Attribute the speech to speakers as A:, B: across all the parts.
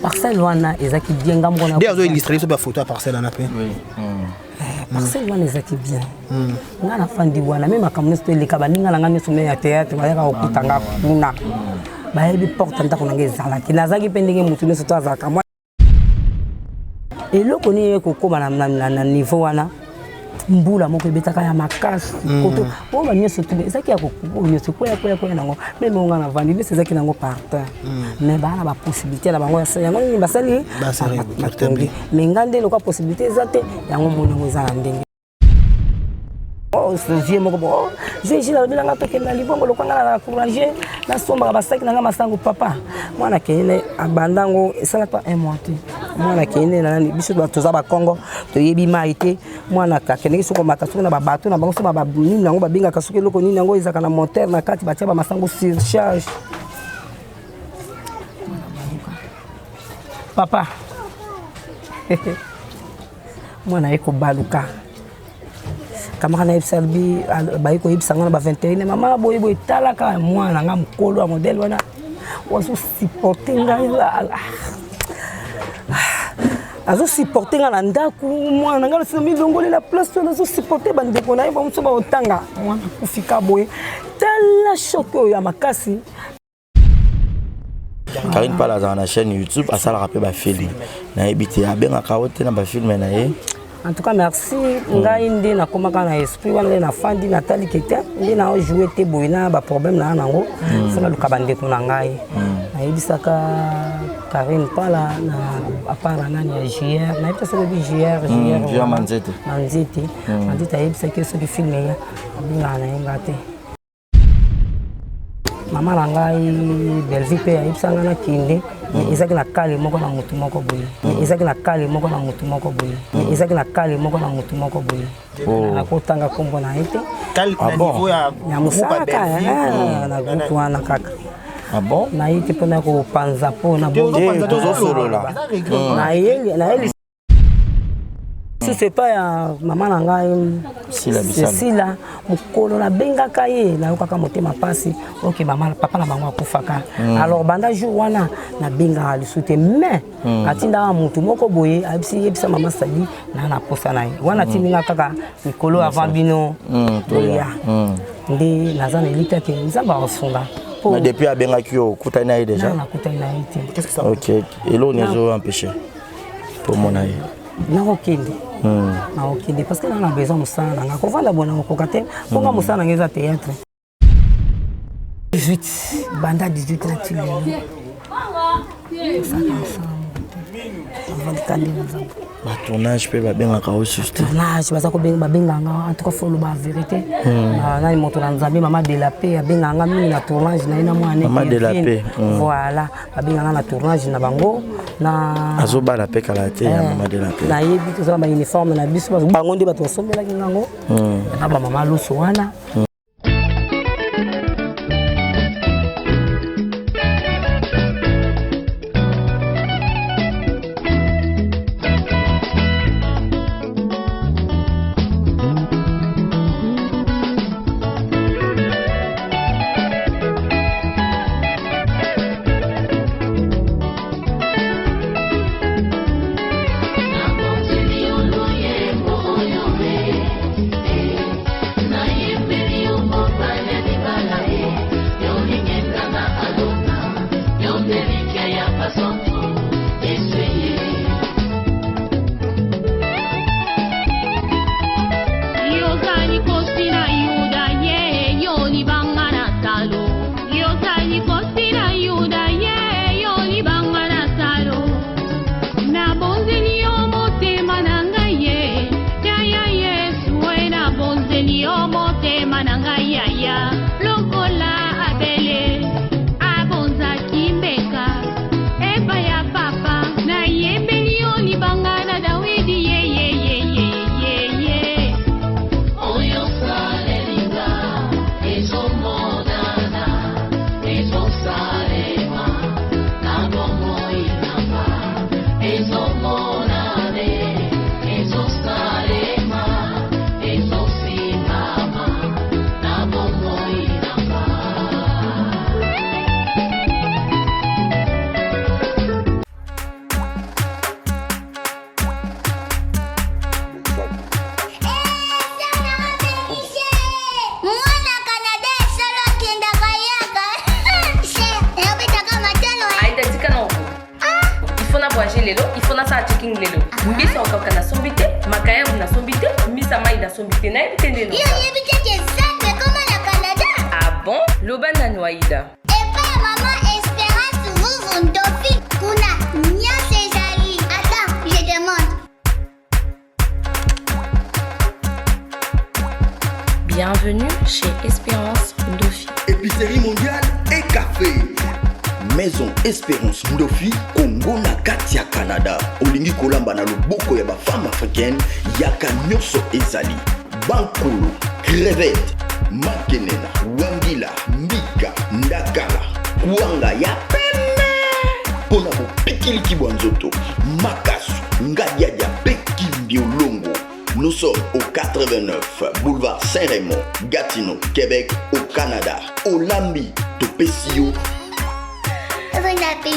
A: Parcelle wana ezalaki bien, nga moko.
B: Nde azo illustrer biso bafoto ya parcelle wana mpe.
A: Parcelle wana ezalaki bien. Nga nafandi wana, me makambo nyonso toeleka, baninga na nga nyonso me ya théâtre bayaka kokuta nga kuna, bayebi porte ndako na nga ezalaki. Nazalaki mpe ndenge motu nyonso to azalaka. Mwa eloko nini ekokóma na niveau wana, mbula moko ebetaka ya makasi, koto oyo banyonso tu ezalaki ya oyo nyonso kwea kwea kwea nango. Même onga navandi nyonso ezalaki nango par terre, mais baa na bapossibilité na bango yango nini basali.
B: Basali,
A: batongi, mais nga nde lokwa possibilité eza te. Yango moni yango eza na ndenge. Oh, vieux moko bo, oh, Gilles alobi nanga tokende na libongo lokwa nga na courage, nasombaka basaki na nga masango. Papa, mwana akende, abanda yango, esalaka un mois te. Mwana akende na nani, biso bato toza bakongo, toyebi mai te. Mwana akendeki soki komata soki na babato na bango, soki nini yango babengaka, soki eloko nini yango ezalaka na moteur na kati, batia bamasango surcharge. Papa, mwana aye kobaluka, camarade nayebisa, alobi baye koyebisa nga na ba 21, mama boye boye, talaka mwana nga mokolo ya modèle wana azosupporte ngai, azosupporte nga na ndako. Mwana na ngai nasina milongoli na place oyo, nazosupporte bandeko na ye bamosusu baotanga. Mwana akufika boye, tala choc oyo ya makasi.
C: Karine Pala azalaka na chaîne YouTube, asalaka mpe bafilme. Nayebi te, abengaka yo te na bafilme na ye?
A: En tout cas, merci. Ngai nde nakomaka na esprit wana, nde nafandi, natali ke te, nde naojoue te boye na baproblème na nango, fo naluka bandeko na ngai. Nayebisaka Karine Pala na apart nani ya JR, nayebi te soki oyebi JR. JR.
C: JR Manzete.
A: Manzete, Manzete. Ayebisaki soki film eya, abengaka na ye nga te. Mama na ngai Belvi mpe ayebisa ngai nakende, mais ezalaki na kale moko na motu moko boye, mais ezalaki na kale moko na motu moko boye, mais ezalaki na kale moko na motu moko boye. Nakotanga nkombo na ye te.
C: Ah
B: Na
C: bon?
B: niveau ya
A: Ya
B: groupe ya
A: mosala kaka.
B: Bellevue.
A: Na groupe wana kaka.
C: Ah bon?
A: Naye te mpona kopanza mpona.
B: Tozopanza,
C: Tozosolola.
B: Eza réglé.
A: Nayeli susu epai ya mama na ngai.
C: Sila Bisalo.
A: Sila, mokolo nabengaka ye, nayokaka motema mpasi. Ok, mama, papa na bango akufaka. Alors banda jour wana nabengaka lisusu te, mais atindaka motu moko boye, ayebisi, yebisa mama Sadi na posa na ye wana. Atindinga kaka mikolo avant bino
C: toya.
A: boya. Nde naza na elita te, Nzambe akosunga.
C: Mais depuis abengaki yo, okutani na ye déjà?
A: Nakutani na ye te.
B: Qu'est-ce que ça?
C: Ok, eloko nini ezo empêche pomona ye?
A: Nakokende, nakokende parce que naa na besoin mosala na nga. Kovanda boye nakokoka te, mponga mosala na nga eza théâtre. 18, banda 18 na ti lelo, osala mosala moko te, avandika nde naza.
C: Batournage mpe babengaka yo susu te?
A: Tournage baza kobenga, babengaka nga. En tout cas, faut loba vérité. Nani, moto na Nzambe, mama de la paix, abengaka nga mingi na tournage na ye na mwana.
C: Mama de la Paix.
A: Voilà, babengaka nga na tournage na bango na
C: Azobala mpe kala te ya mama de la paix.
A: Nayebi, toza na bauniforme na biso, bango nde bato basombelaki ngango na bamama loso wana.
D: Yozali kosi na Yuda ye, yo libanga na talo. Yozali kosi na Yuda ye, yo libanga na talo. Nabonzeli yo motema na ngai ye, yaya Yesu e, nabonzeli yo motema na ngai yaya, lokola Abele abonzaki mbeka epai.
E: lelo, il faut nasala checking lelo. Mbisi ya kokauka nasombi te, makayabu nasombi te, mbisi ya mai nasombi te, nayebi te nde
F: Yo oyebi te ke zando ekoma na Canada?
E: Ah bon? Loba nanu Aida.
F: Epai ya mama Esperance Vuvu Ndofi, kuna nyonso ezali. Attends, je demande.
E: Bienvenue chez Espérance Ndofi.
G: Épicerie mondiale et café. Maison Espérance Ndofi, Congo na kati ya Canada. Olingi kolamba na loboko ya ba femme africaine, yaka nyonso ezali. Bankulu, crevette, makenena, wangila, mbika, ndakala, kwanga ya pembe. Pona bopikiliki bwa nzoto, makasu, ngadiadia pe kimbiolongo. Nous sommes au 89 boulevard Saint-Raymond, Gatineau, Québec, au Canada. Olambi, topesi yo.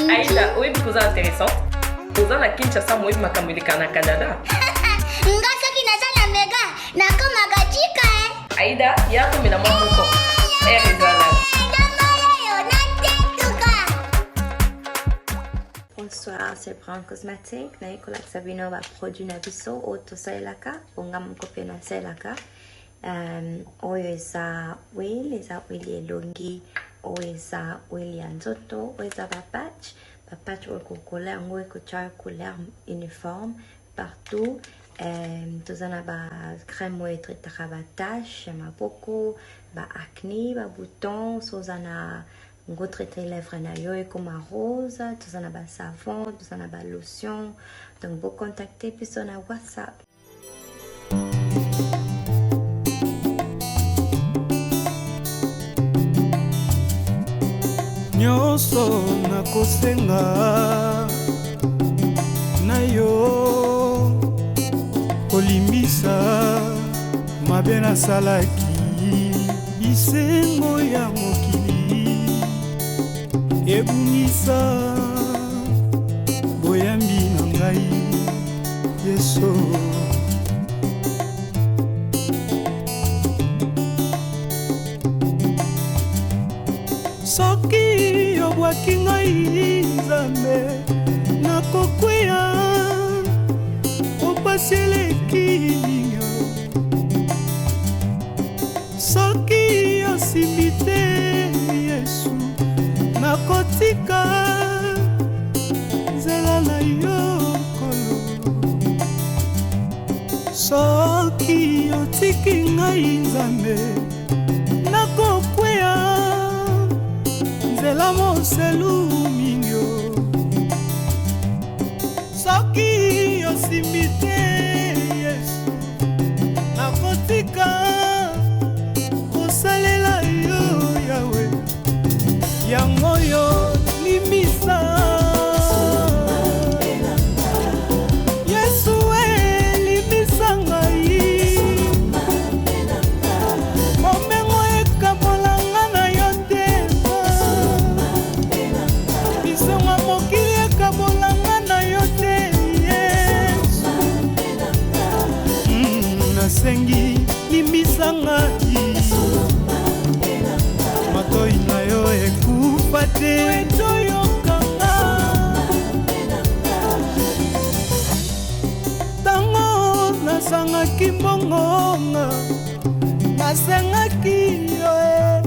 E: Aïda, oyebi koza intéressante. Oza na Kinshasa, moyebi makambo eleka na Canada.
F: Nga soki naza na mega, nakomaka jika eh.
E: Aïda, ya komela mwa moko. Air ezala.
H: Bonsoir, c'est Brown Cosmetic. Naye kolakisa bino ba produit na biso oyo tosalelaka, bonga moko mpe nasalelaka. Oyo eza oil, eza oil ya elongi, oyo eza oil ya nzoto, oyo eza ba patch, ba patch oyo kokola yango ekotia couleur uniforme partout. Toza na ba crème oyo etraitaka ba tache ya maboko, ba acné, ba bouton, so oza na ngo traite lèvre na yo ekoma rose. Toza na ba savon, toza na ba lotion, donc bo contacter biso na WhatsApp.
I: Nyonso nakosenga na yo, kolimbisa mabe nasalaki, bisengo ya mokili ebungisa boyambi na ngai Yesu. Soki obwaki ngai Nzambe, nakokweya, opasi eleki mingi. Soki osimbi te Yesu, nakotika nzela na yo Nkolo. Soki otiki ngai Nzambe, nakokweya, nzela moselu mingi. Soki osimbi te Yesu, nakotika kosalela yo Yawe. Yango yo limbisa Yesu, elimbisa ngai, bomengo ekabolanga na yo te, bisengo mokili ekabolanga na yo te Yesu. Nasengi limbisa ngai, matoi na yo ekufa te, toyokanga ntango nasangaki mbongonga, nasengaki yo e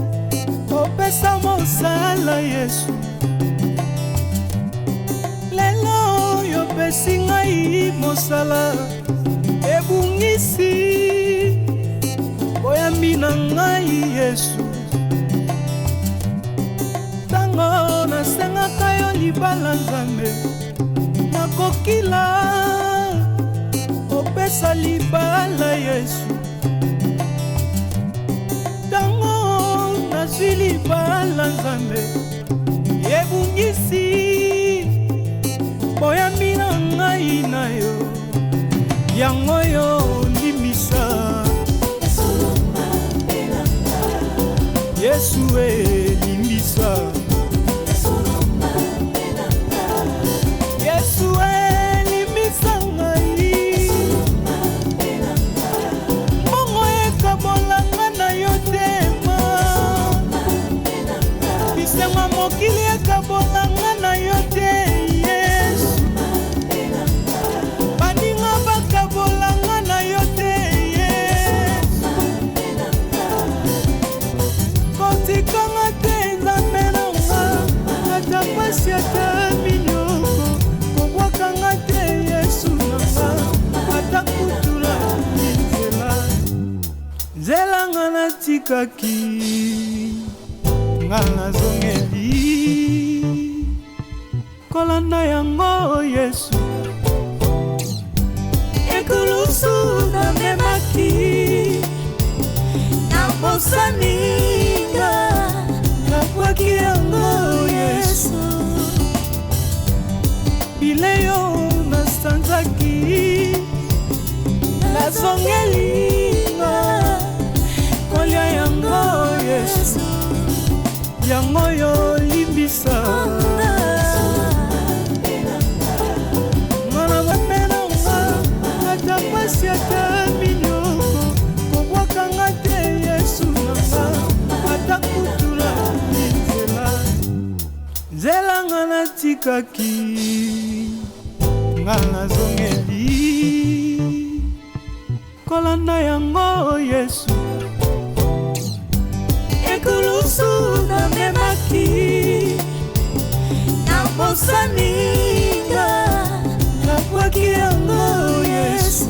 I: opesa mosala Yesu. Lelo yopesi ngai mosala, ebungisi boyambi na ngai Yesu. Ntango nasengaka yo libala Nzambe, nakokila opesa libala Yesu. Ntango nazwi libala Nzambe, ebungisi boyambi na ngai na yo. Yango yo limbisa Yesu, elimbisa Yesu, elimbisa ngai, mbongo ekabolanga na yo te ma bisengo. pasi ata minyoko, kobwakanga te Yesu nanga, ata kutu natuni nzela, nzela nga natikaki, nga nazongeli kolanda yango Yesu. Ekulusu namemaki nabosani nga, nabwaki yango Yesu. Bileyo nasanzaki nazongeli nga kolia yango Yesu, yango yo limbisa ngana bamelanga ata pasi ata minyoko, kobwakanga te Yesu nanga, ata kutu natuni nzela, nzela nga natikaki, nga nazongeli kolanda yango Yesu. Ekulusu namemaki nabosani nga, nabwaki yango Yesu.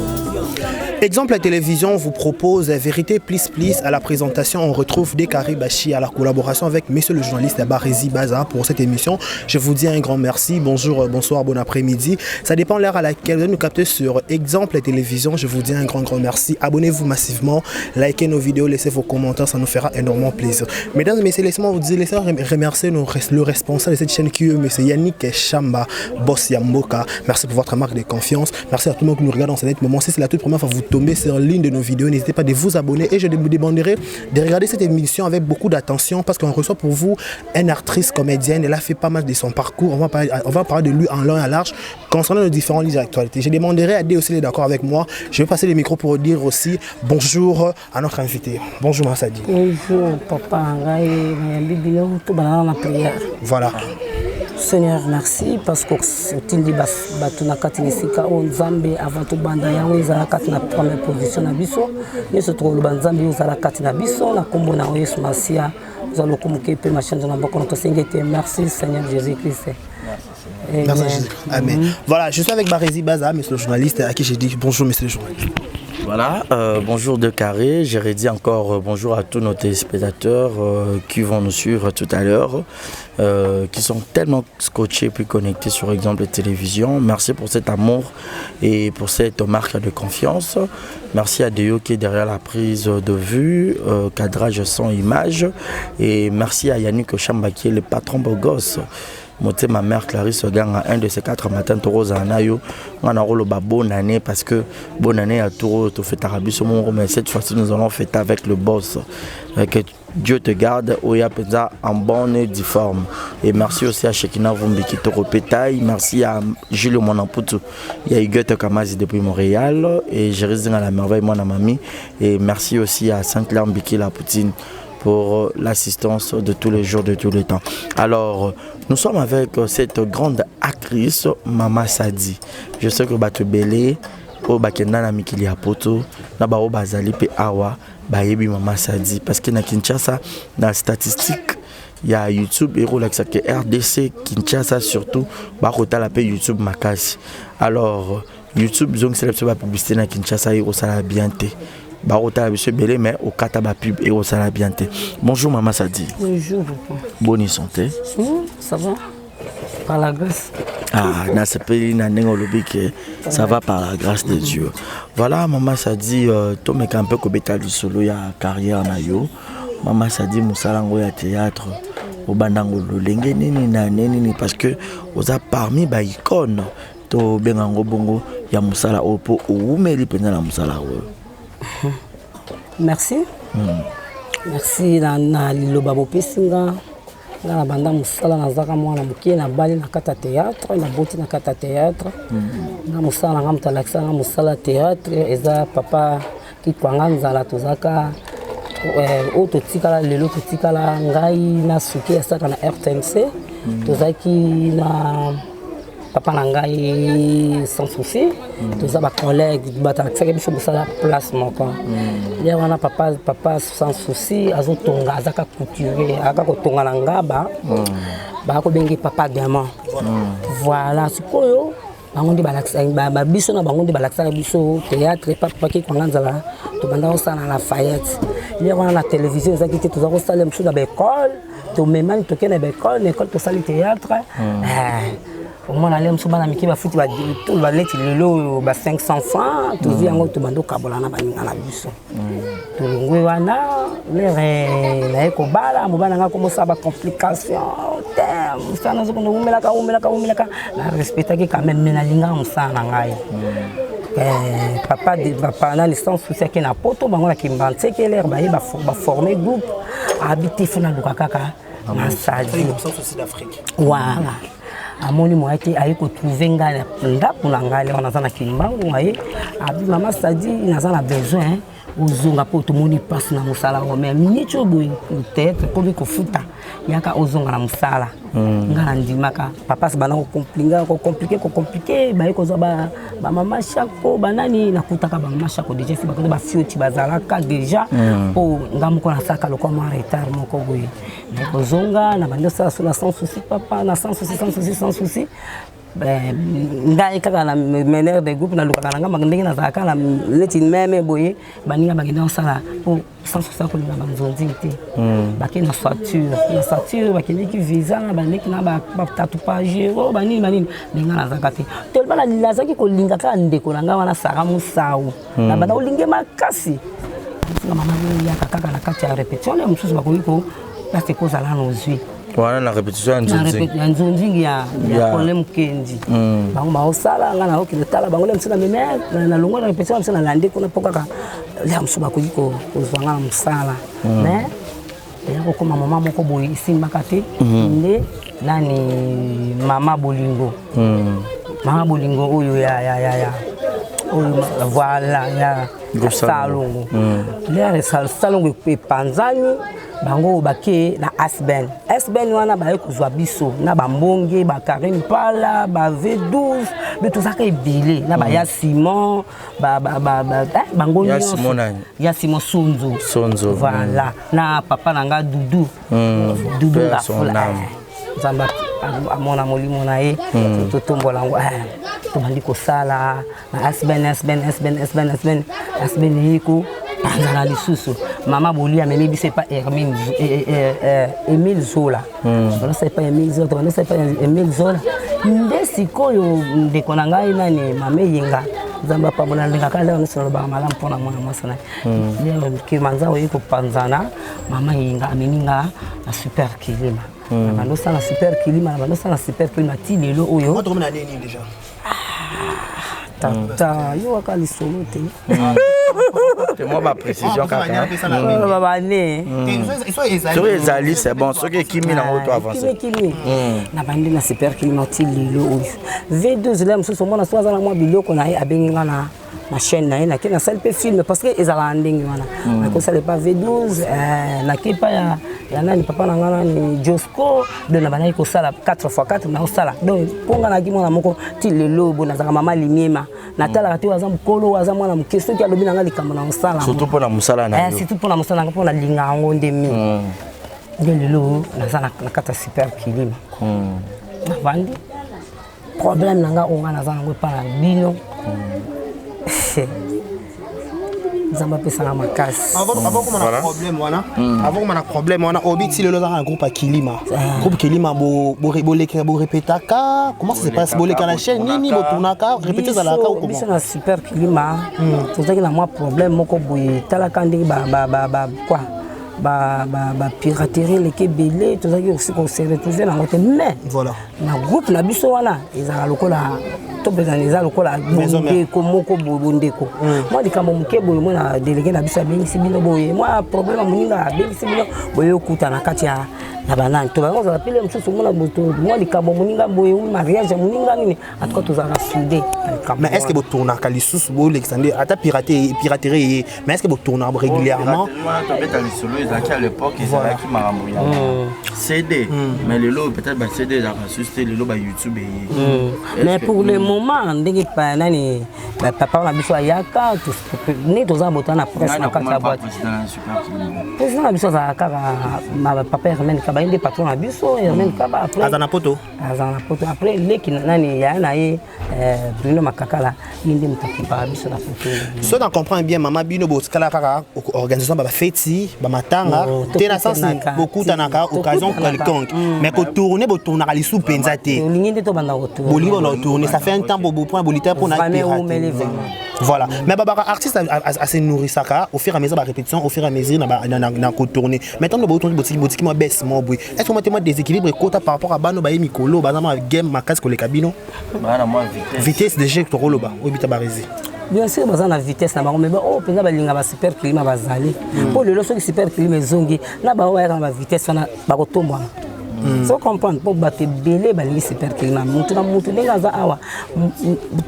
B: Exemple la télévision vous propose Vérité Plus Plus. À la présentation, on retrouve Dekari Bachi à la collaboration avec monsieur le journaliste Barezi Baza pour cette émission. Je vous dis un grand merci. Bonjour, bonsoir, bon après-midi. Ça dépend l'heure à laquelle vous allez nous capter sur Exemple Télévision. Je vous dis un grand, grand merci. Abonnez-vous massivement, likez nos vidéos, laissez vos commentaires, ça nous fera énormément plaisir. Mesdames et messieurs, laissez-moi vous dire, laissez-moi remercier le responsable de cette chaîne qui est monsieur Yannick Chamba, boss Yamboka. Merci pour votre marque de confiance. Merci à tout le monde qui nous regarde en ce moment. Si c'est la toute première fois que vous tombez sur l'une de nos vidéos, n'hésitez pas de vous abonner et je vous demanderai de regarder cette émission avec beaucoup d'attention parce qu'on reçoit pour vous une actrice comédienne. Elle a fait pas mal de son parcours. On va parler de lui en long et en large concernant nos différents livres d'actualité. Je demanderai à D aussi d'être d'accord avec moi. Je vais passer le micro pour dire aussi bonjour à notre invité. Bonjour Massadi.
A: Bonjour papa ngai, nayambi bino, tobanda na prière.
B: Voilà.
A: Seigneur, merci parce que otindi bato na kati na esika oyo Nzambe. Avant tobanda yango, ezala kati na première position na biso nyonso tokoloba. Nzambe, oyo ozala kati na biso na nkombo na yo Yesu Masiya, oza lokumu ke mpe machanzo na mboka na tosengi ete merci Seigneur Jésus Christ.
B: Merci Jésus. Amen. Voilà, je suis avec Barézi Baza, monsieur le journaliste, à qui j'ai dit bonjour, monsieur le journaliste.
C: Voilà, bonjour de Carré. Je redis encore bonjour à tous nos téléspectateurs qui vont nous suivre tout à l'heure, qui sont tellement scotchés puis connectés sur Exemple Télévision. Merci pour cet amour et pour cette marque de confiance. Merci à Deo qui est derrière la prise de vue, cadrage son image. Et merci à Yannick Chamba qui est le patron beau gosse. Moté ma mère Clarisse Ganga, un de ces quatre matins tozala na yo nga na koloba bonne année parce que bonne année à toro tofetaka biso moko, mais cette fois-ci nous allons fêter avec le boss. Que Dieu te garde oya penza en bonne et due forme. Et merci aussi à Shekina Vumbi qui te repétaille. Merci à Julio Monamputu, il y a Huguette Kamazi depuis Montréal et Jérémy à la merveille mon mamie. Et merci aussi à Saint-Clair Mbiki la Poutine pour l'assistance de tous les jours, de tous les temps. Alors, nous sommes avec cette grande actrice, Mama Sadi. Je sais que bato ebele, oyo bakenda na mikili ya poto, na bao bazali pe awa, bayebi Mama Sadi. Parce que na Kinshasa, na statistique, il y a YouTube et relax que RDC, Kinshasa surtout, bakotala pe YouTube makasi. Alors, YouTube, donc c'est la publicité na Kinshasa, et ça la bien té. Bakotala biso ebele, mais okata ba pub et osala bien te. Bonjour Mama Sadi.
A: Bonjour papa.
C: Bonne santé?
A: Ça va, par la grâce.
C: Ah, nasepeli na ndenge olobi ke ça va par la grâce de Dieu. Voilà Mama Sadi, tomeka mpe kobeta lisolo ya carrière na yo. Mama Sadi, mosala yango ya théâtre obanda yango lolenge nini na nini? Parce que oza parmi ba icône, tobenga yango bongo, ya mosala oyo, mpo owumeli mpenza na mosala oyo.
A: Merci. Merci na liloba bopesi nga. Nga na banda mosala nazaka mwana moke, nabali na kati ya théâtre, naboti na kati ya théâtre. Nga mosala na nga, moto alakisa nga mosala théâtre eza papa Kikwanga Nzala. Tozalaka oyo totikala lelo, totikala ngai na suki asalaka na RTMC. Tozalaki na papa na ngai Sans Souci, toza bacollègue, bato alakisaki biso mosala place moko. Ye wana papa Sans Souci azotonga, azaka couturier, azaka kotonga na Ngaba. Bakobenge Papa Diamant. Voilà, sikoyo bango nde balakisa biso, na bango nde balakisaka biso théâtre. Papa Kikwanga Nzala, tobanda kosala na Lafayette. Ye wana na télévision ezalaki te, toza kosala mosusu na baécole. Tomemani, tokei na baécole, na école tosali théâtre. Omona le mosusu bana mike bafuti baleti lelo oyo ba 500 francs, tozwi yango, tobanda okabola na baninga na biso. Tolongwe wana, l'heure naye kobala, mobali nanga komosala bacomplication te, mosala nazokende wumelaka, wumelaka, wumelaka. Na respectaki quand même, mais nalingaka mosala na ngai. Papa de papa nani, Sans Souci, ake na Poto, bango na Kimbanseke. L'heure baye baforme groupe, abi te, fo naluka kaka Masadi. Voilà, amoni moya te, aye kotrouve ngai na ndako na ngai lero naza na Kimbangu. Aye, abi: "Mama Sadi, naza na besoin ozonga mpo tomoni mpasi na mosala oyo, mais miniti oyo boye théâtre ekomi kofuta, yaka ozonga na mosala." Nga nandimaka. Papa banda kocompliquer, kocompliquer, kocompliquer. Baye kozwa bamama Shako, banani, nakutaka bamama Shako déjà, si bakoza bafioti bazalaka déjà, mpo nga moko nasalaka lokwa mwa retard moko boye. Naye kozonga na bandi osala so na Sans Souci, papa na Sans Souci, Sans Souci, Sans Souci. Ngai kaka na meneur de groupe, nalukaka na nga ndenge nazalaka na neti meme boye. Baninga bakende kosala mpo Sans Souci akolinga banzonzi te. Bakende na Sature, na Sature bakendeki visa na bandeki na batatu pagero, banini banini. Me ngai nazalaka te, tellement nazalaki kolinga kaka ndeko na ngai wana Sara Mosau. Na banda kolinge makasi nga, mama yaka kaka na kati ya répétition le mosusu bakoki ko place ekozala na ozwi.
C: Wana na répétition ya nzonzi?
A: Ya nzonzingi ya Kole Mokendi. Bango baosala, nga naokende tala bango. Le mosusu na meme nalongwa na répétition, mosusu nalandi kuna, mpo kaka le mosusu bakoki kozwa nga na mosala. Mais eya kokóma mama moko boye, esimbaka te. Nde nani, Mama Bolingo, Mama Bolingo oyo ya oyo, voilà, ya Salongo. L'heure Salongo epanzani, bango bake na Asben. Asben wana baye kozwa biso na bambonge, bakarine Pala, ba V12, mpe tozalaka ebele na baya Simon, bango nyonso, ya Simon Sonzo.
C: Sonzo.
A: Voilà, na papa na nga Dudu, Dudu Ngafula, Nzambe amona molimo na ye. Totombola yango, tobandi kosala na Asben, Asben, Asben, Asben, Asben, Asben. Eye kopanzana lisusu, mama Boli amemi biso epa Emile Zola. Tobandosala epa Emile Zola, tobandosala epa Emile Zola. Nde sikoyo ndeko na ngai nani, mama Eyenga, Nzambe apambola, ndengaka leo nyonso nalobaka malamu mpona mwana mwasi na ye. Kimanza oye kopanzana, mama Eyenga amemi nga na Super Kilima. Na bandosala Super Kilima, na bandosala Super Kilima ti lelo oyo. Tata, yo kaka lisolo te.
C: Te, mwa baprécision kaka.
A: Babane.
C: Soki ezali, c'est bon. Soki ekimi nango, to avance.
A: Kimi na bandi na Super Kilima ti lelo oyo. V12 le mosusu omona so aza na mwa biloko na ye, abengi nga na chaîne na ye, nake nasali mpe film, parce que ezalaka ndenge wana. Nakosala epa V12, nake epa ya nani, papa na nga nani, Josco. Donc na bandaki kosala 4 x 4, naosala. Donc mpo nga nayaki mwana moko ti lelo bo nazalaka mama Limiema, natalaka te aza mokolo, aza mwana moke. Soki alobi na nga likambo, na kosala.
C: Surtout mpo na mosala na yo.
A: Surtout mpo na mosala na nga, mpo nalinga yango nde mingi. Nde lelo naza na kati ya Super Kilima, navandi. Problème na nga oyo nga naza nango epa na bino, Nzambe apesanga makasi.
B: Avant koma na problème wana, avant koma na problème wana, obi ti lelo ozaka na groupe ya Kilima. Groupe Kilima, bolekaka, borepetaka, comment ça se passe? Boleka na chaîne nini, botournaka, répété ezalaka ou
A: Biso na Super Kilima tozalaki na mwa problème moko boye. Talaka ndenge quoi, bapiraterie eleki ebele, tozalaki aussi kose retrouve nango te. Mais na groupe na biso wana ezalaka lokola to mpenza eza lokola bondeko moko boye, bondeko. Mwa likambo moke boye, mwana délégué na biso abengisi bino boye, mwa problème ya moninga abengisi bino boye, okuta na kati ya na banani to bango ozala pile mosusu, omona mwa likambo moninga boye, mariage ya moninga nini. En tout cas tozalaka soudé.
B: Mais est ce que botournaka lisusu, bolekisa nde ata piraterie eye, mais est ce que botournaka régulièrement?
C: Tobeta lisolo, ezalaki à l'époque, ezalaki makambo ya CD, mais lelo peut-être ba CD ezalaka susu te, lelo ba YouTube eye.
A: Mais pour le moment, ndenge nani, papa na biso ayaka, ndenge toza bota na presse na kati ya boîte, président na biso azalaka kaka papa Hermaine. Kaba, ye nde patron na biso, Herman Kaba. Après
B: Aza na poto.
A: Aza na poto. Après leki nani, yaya na ye Bruno Makakala, ye nde moto akipaka biso na poto.
B: So na comprend bien, mama, bino botikala kaka organisation ba bafeti, bamatanga te, na sens bokutanaka occasion quelconque, mais kotourne, botournaka lisu mpenza te.
A: Olingi nde tobanda kotourne.
B: Bolingi banda kotourne, ça fait un temps bopona bolita mpona. Voilà, mais babaka artiste ase nourrissaka au fur et à mesure barépétition, au fur et à mesure na kotourne. Mais ntango botourne, botiki mwa baisse mwa boye, est ce que mwa te mwa déséquilibre ekota par rapport à bano baye mikolo, baza mwa game makasi koleka bino, vitesse de jeu tokoloba oyo bita baresi?
A: Bien sûr, baza na vitesse na bango, mais oyo mpenza balinga basuper climat bazali, mpo lelo soki super climat ezongi na bango, bayaka na bavitesse wana, bakotombwana. So comprendre, mpo bato ebele balingi super climat. Mutu na mutu ndenge aza awa,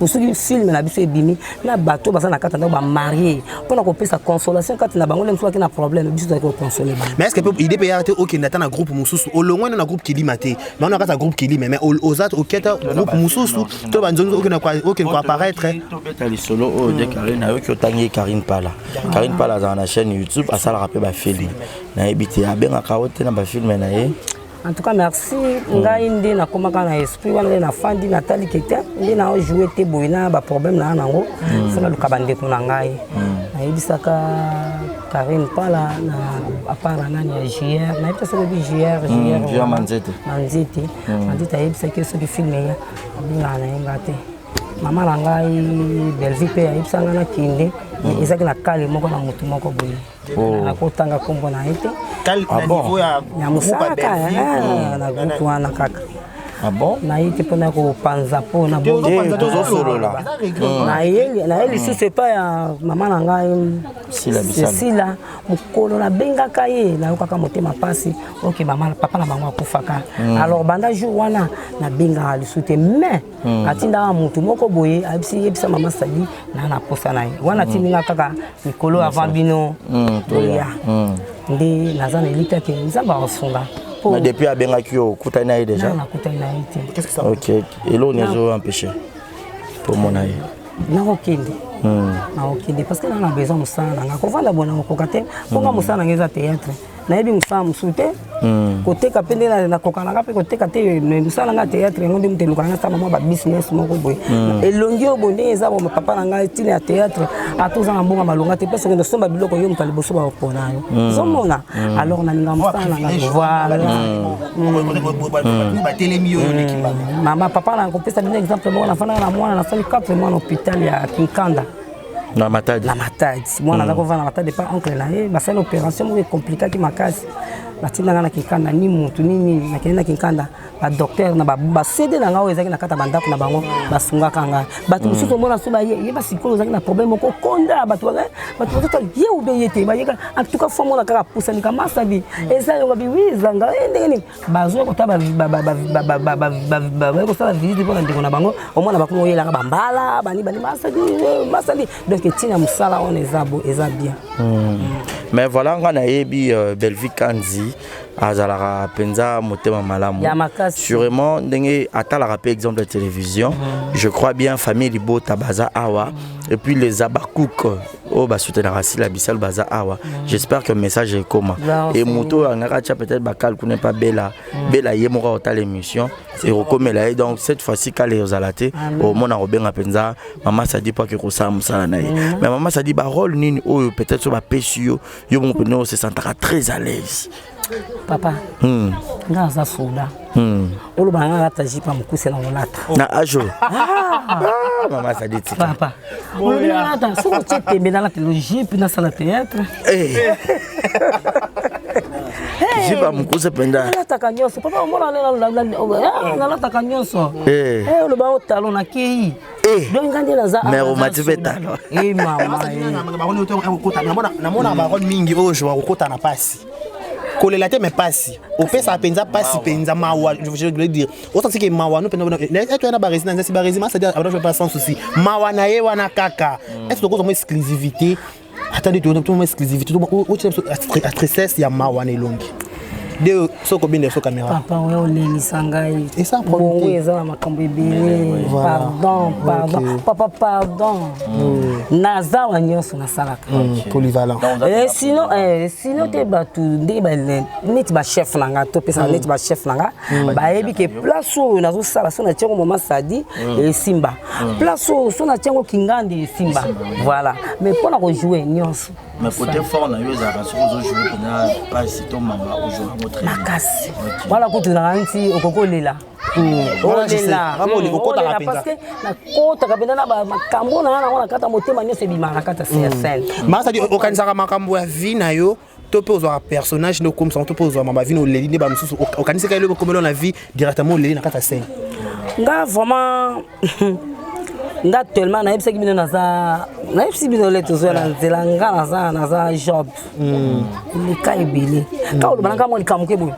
A: soki film na biso ebimi na bato baza na kati ya ndako, bamarie, mpona kopesa consolation kati na bango, nde mosusu baki na problème, biso tozali kokonsole bango.
B: Mais est ce que mpe idée mpe yaka te okende ata na groupe mosusu, olongwe na groupe Kilima te, mais na kati ya groupe Kilima, mais oza oketa groupe mosusu to banzonzi, okende koapparaître?
C: Tobeta lisolo oyo de Karine. Nayoki otangi Karine Pala. Karine Pala azala na chaîne YouTube, asalaka mpe bafilme. Nayebi te, abengaka o te na bafilme na ye?
A: En tout cas, merci. Ngai nde nakomaka na esprit wana, nde nafandi, natali ke te, nde naojoue te boye na baproblème na nango, fo naluka bandeko na ngai. Nayebisaka Karine Pala na apara nani ya JR, nayebi te soki oyebi JR.
C: JR Manzete.
A: Manzete, Manzete ayebisaki soki film eya, abengaka na ye nga te. Mama na ngai Belvi mpe ayebisaka nga nakende, ezalaki na kale moko na motu moko boye, nakotanga nkombo na ye te. Ya mosala na groupe wana kaka.
C: Ah bon?
A: Naye te mpona kopanza, mpona
C: tozosolola.
A: Naye lisusu epai ya mama na ngai Sila. Mokolo nabengaka ye, nayokaka motema mpasi. Ok, mama, papa na bango akufaka. Alors banda jour wana nabengaka lisusu te, mais atindaka motu moko boye, ayebisi, yebisa mama Sadi na posa na ye wana. Atindinga kaka mikolo avant bino boya, nde naza na elita ke Nzambe akosunga.
C: Mais depuis abengaki yo, okutani na ye déjà?
A: Nakutani na ye te.
C: Ok, eloko nini ezo empêche tomona ye?
A: Nakokende, nakokende, parce que naa na besoin mosala na nga. Kovanda boye nakokoka te, mponga mosala na nga eza théâtre. Nayebi mosala mosusu te, koteka mpe nde nakoka na nga mpe koteka te. Mosala na nga théâtre, yango nde moto elukaka nga sala mwa babusiness moko boye. Elongi oyo boye ndenge eza bo, papa na ngai, ntina ya théâtre, ata oza na mbongo malonga te, mpe soki osomba biloko, yo moto ya liboso bakopona yo. Ozomona, alors nalinga mosala na ngai, voilà.
B: Batelemi oyo oleki bango.
A: Mama, papa, na kopesa bino exemple moko. Nafandaka na mwana, nasali 4 mois na hôpital ya Kinkanda.
C: Na Matadi?
A: Na Matadi. Mwana aza kovanda na Matadi epa oncle na ye. Basali opération moko ekomplikaki makasi, batindanga na Kinkanda. Ni mutu ni nini, nakende na Kinkanda, badocteur na basede na ngai oyo ezalaki na kati ya bandako na bango, basungaka ngai. Bato mosusu omona so baye, yeba sikoyo ozalaki na problème moko, konda bato, bato bazotala ye ube ye te, bayeka. En tout cas fo mona kaka pusanika masabi eza yonga bi wi ezanga ndenge nini bazoya kotala, baye kosala visite mpo na ndeko na bango. Omona bakoma oyelaka bambala bani bani, masali masali. Donc etina mosala wana eza eza bien.
C: Mais voilà, nga nayebi Belvi Kanzi azalaka mpenza motema malamu.
A: Ya makasi.
C: Sûrement ndenge atalaka mpe exemple ya télévision, je crois bien famille libota baza awa, et puis les abakouk oyo basoutenaka Sila Bisalu baza awa. J'espère que message ekoma e moto oyo angaka atia peut-être bakale kuna epa Bela. Bela ye moko akotala émission, ekokomela ye. Donc cette fois-ci kale ozala te, omona kobenga mpenza mama Sadi mpo ake kosala mosala na ye. Mais mama Sadi, barole nini oyo peut-être so bapesi yo, yo moko mpenza ose sentaka très à l'aise?
A: Papa, nga aza soda. Oloba nga alata jupe ya mokuse na kolata.
C: Na age oyo? Ah, mama Sadi, tika.
A: Papa, olobi nalata, soki otie tembe, nalata lo jupe, nasala théâtre.
C: Jupe ya mokuse mpenza?
A: Nalataka nyonso, papa. Omona, nalataka nyonso. Oloba o talon, nakei. Donc nga nde naza.
C: Mais omati mpe talon.
A: Mama.
B: Namona barole mingi oyo joa kokota na pasi, kolela te, mais pasi opesaka mpenza pasi, mpenza mawa. Je voulais dire osanti ke mawa no mpenza eto yana baresi na nzasi baresi masadi abana pas sans souci, mawa na ye wana kaka. Est ce tokozwa mo exclusivité, ata nde tomo exclusivité, otia biso tristesse ya mawa na elongi? De soki obenda biso caméra.
A: Papa oyo olelisa ngai. Bongo eza na makambo ebele. Pardon, pardon. Papa pardon. Naza wa nyonso nasalaka.
B: Polyvalent.
A: Eh, sinon eh, sinon te bato ndenge neti bachef na nga topesaka neti bachef na nga bayebi ke place oyo nazosala so natia yango mama Sadi esimba. Place oyo so natia yango Kingandi esimba. Voilà. Mais mpo na kojouer nyonso.
C: Mais côté fort na yo ezalaka soki ozojoue mpena mpasi to manga ojoue yango très bien.
A: Makasi. Wana kutu na nti okoki olela.
B: Olela
A: olela parce que nakotaka mpenza na makambo na nga nango na kati ya motema nyonso ebimaka na kati ya scène.
B: Masadi, okanisaka makambo ya vie na yo to mpe ozwaka personnage nde okomisa to mpe ozwaka ba vie na oleli nde bamosusu okanisaka eloko okomela na vie directement oleli na kati ya scène?
A: Nga vraiment, nga tellement nayebisaki bino, naza nayebisi bino le tozwa na nzela, nga naza job eleka ebele ka oloba nanga mwa likambo ke boye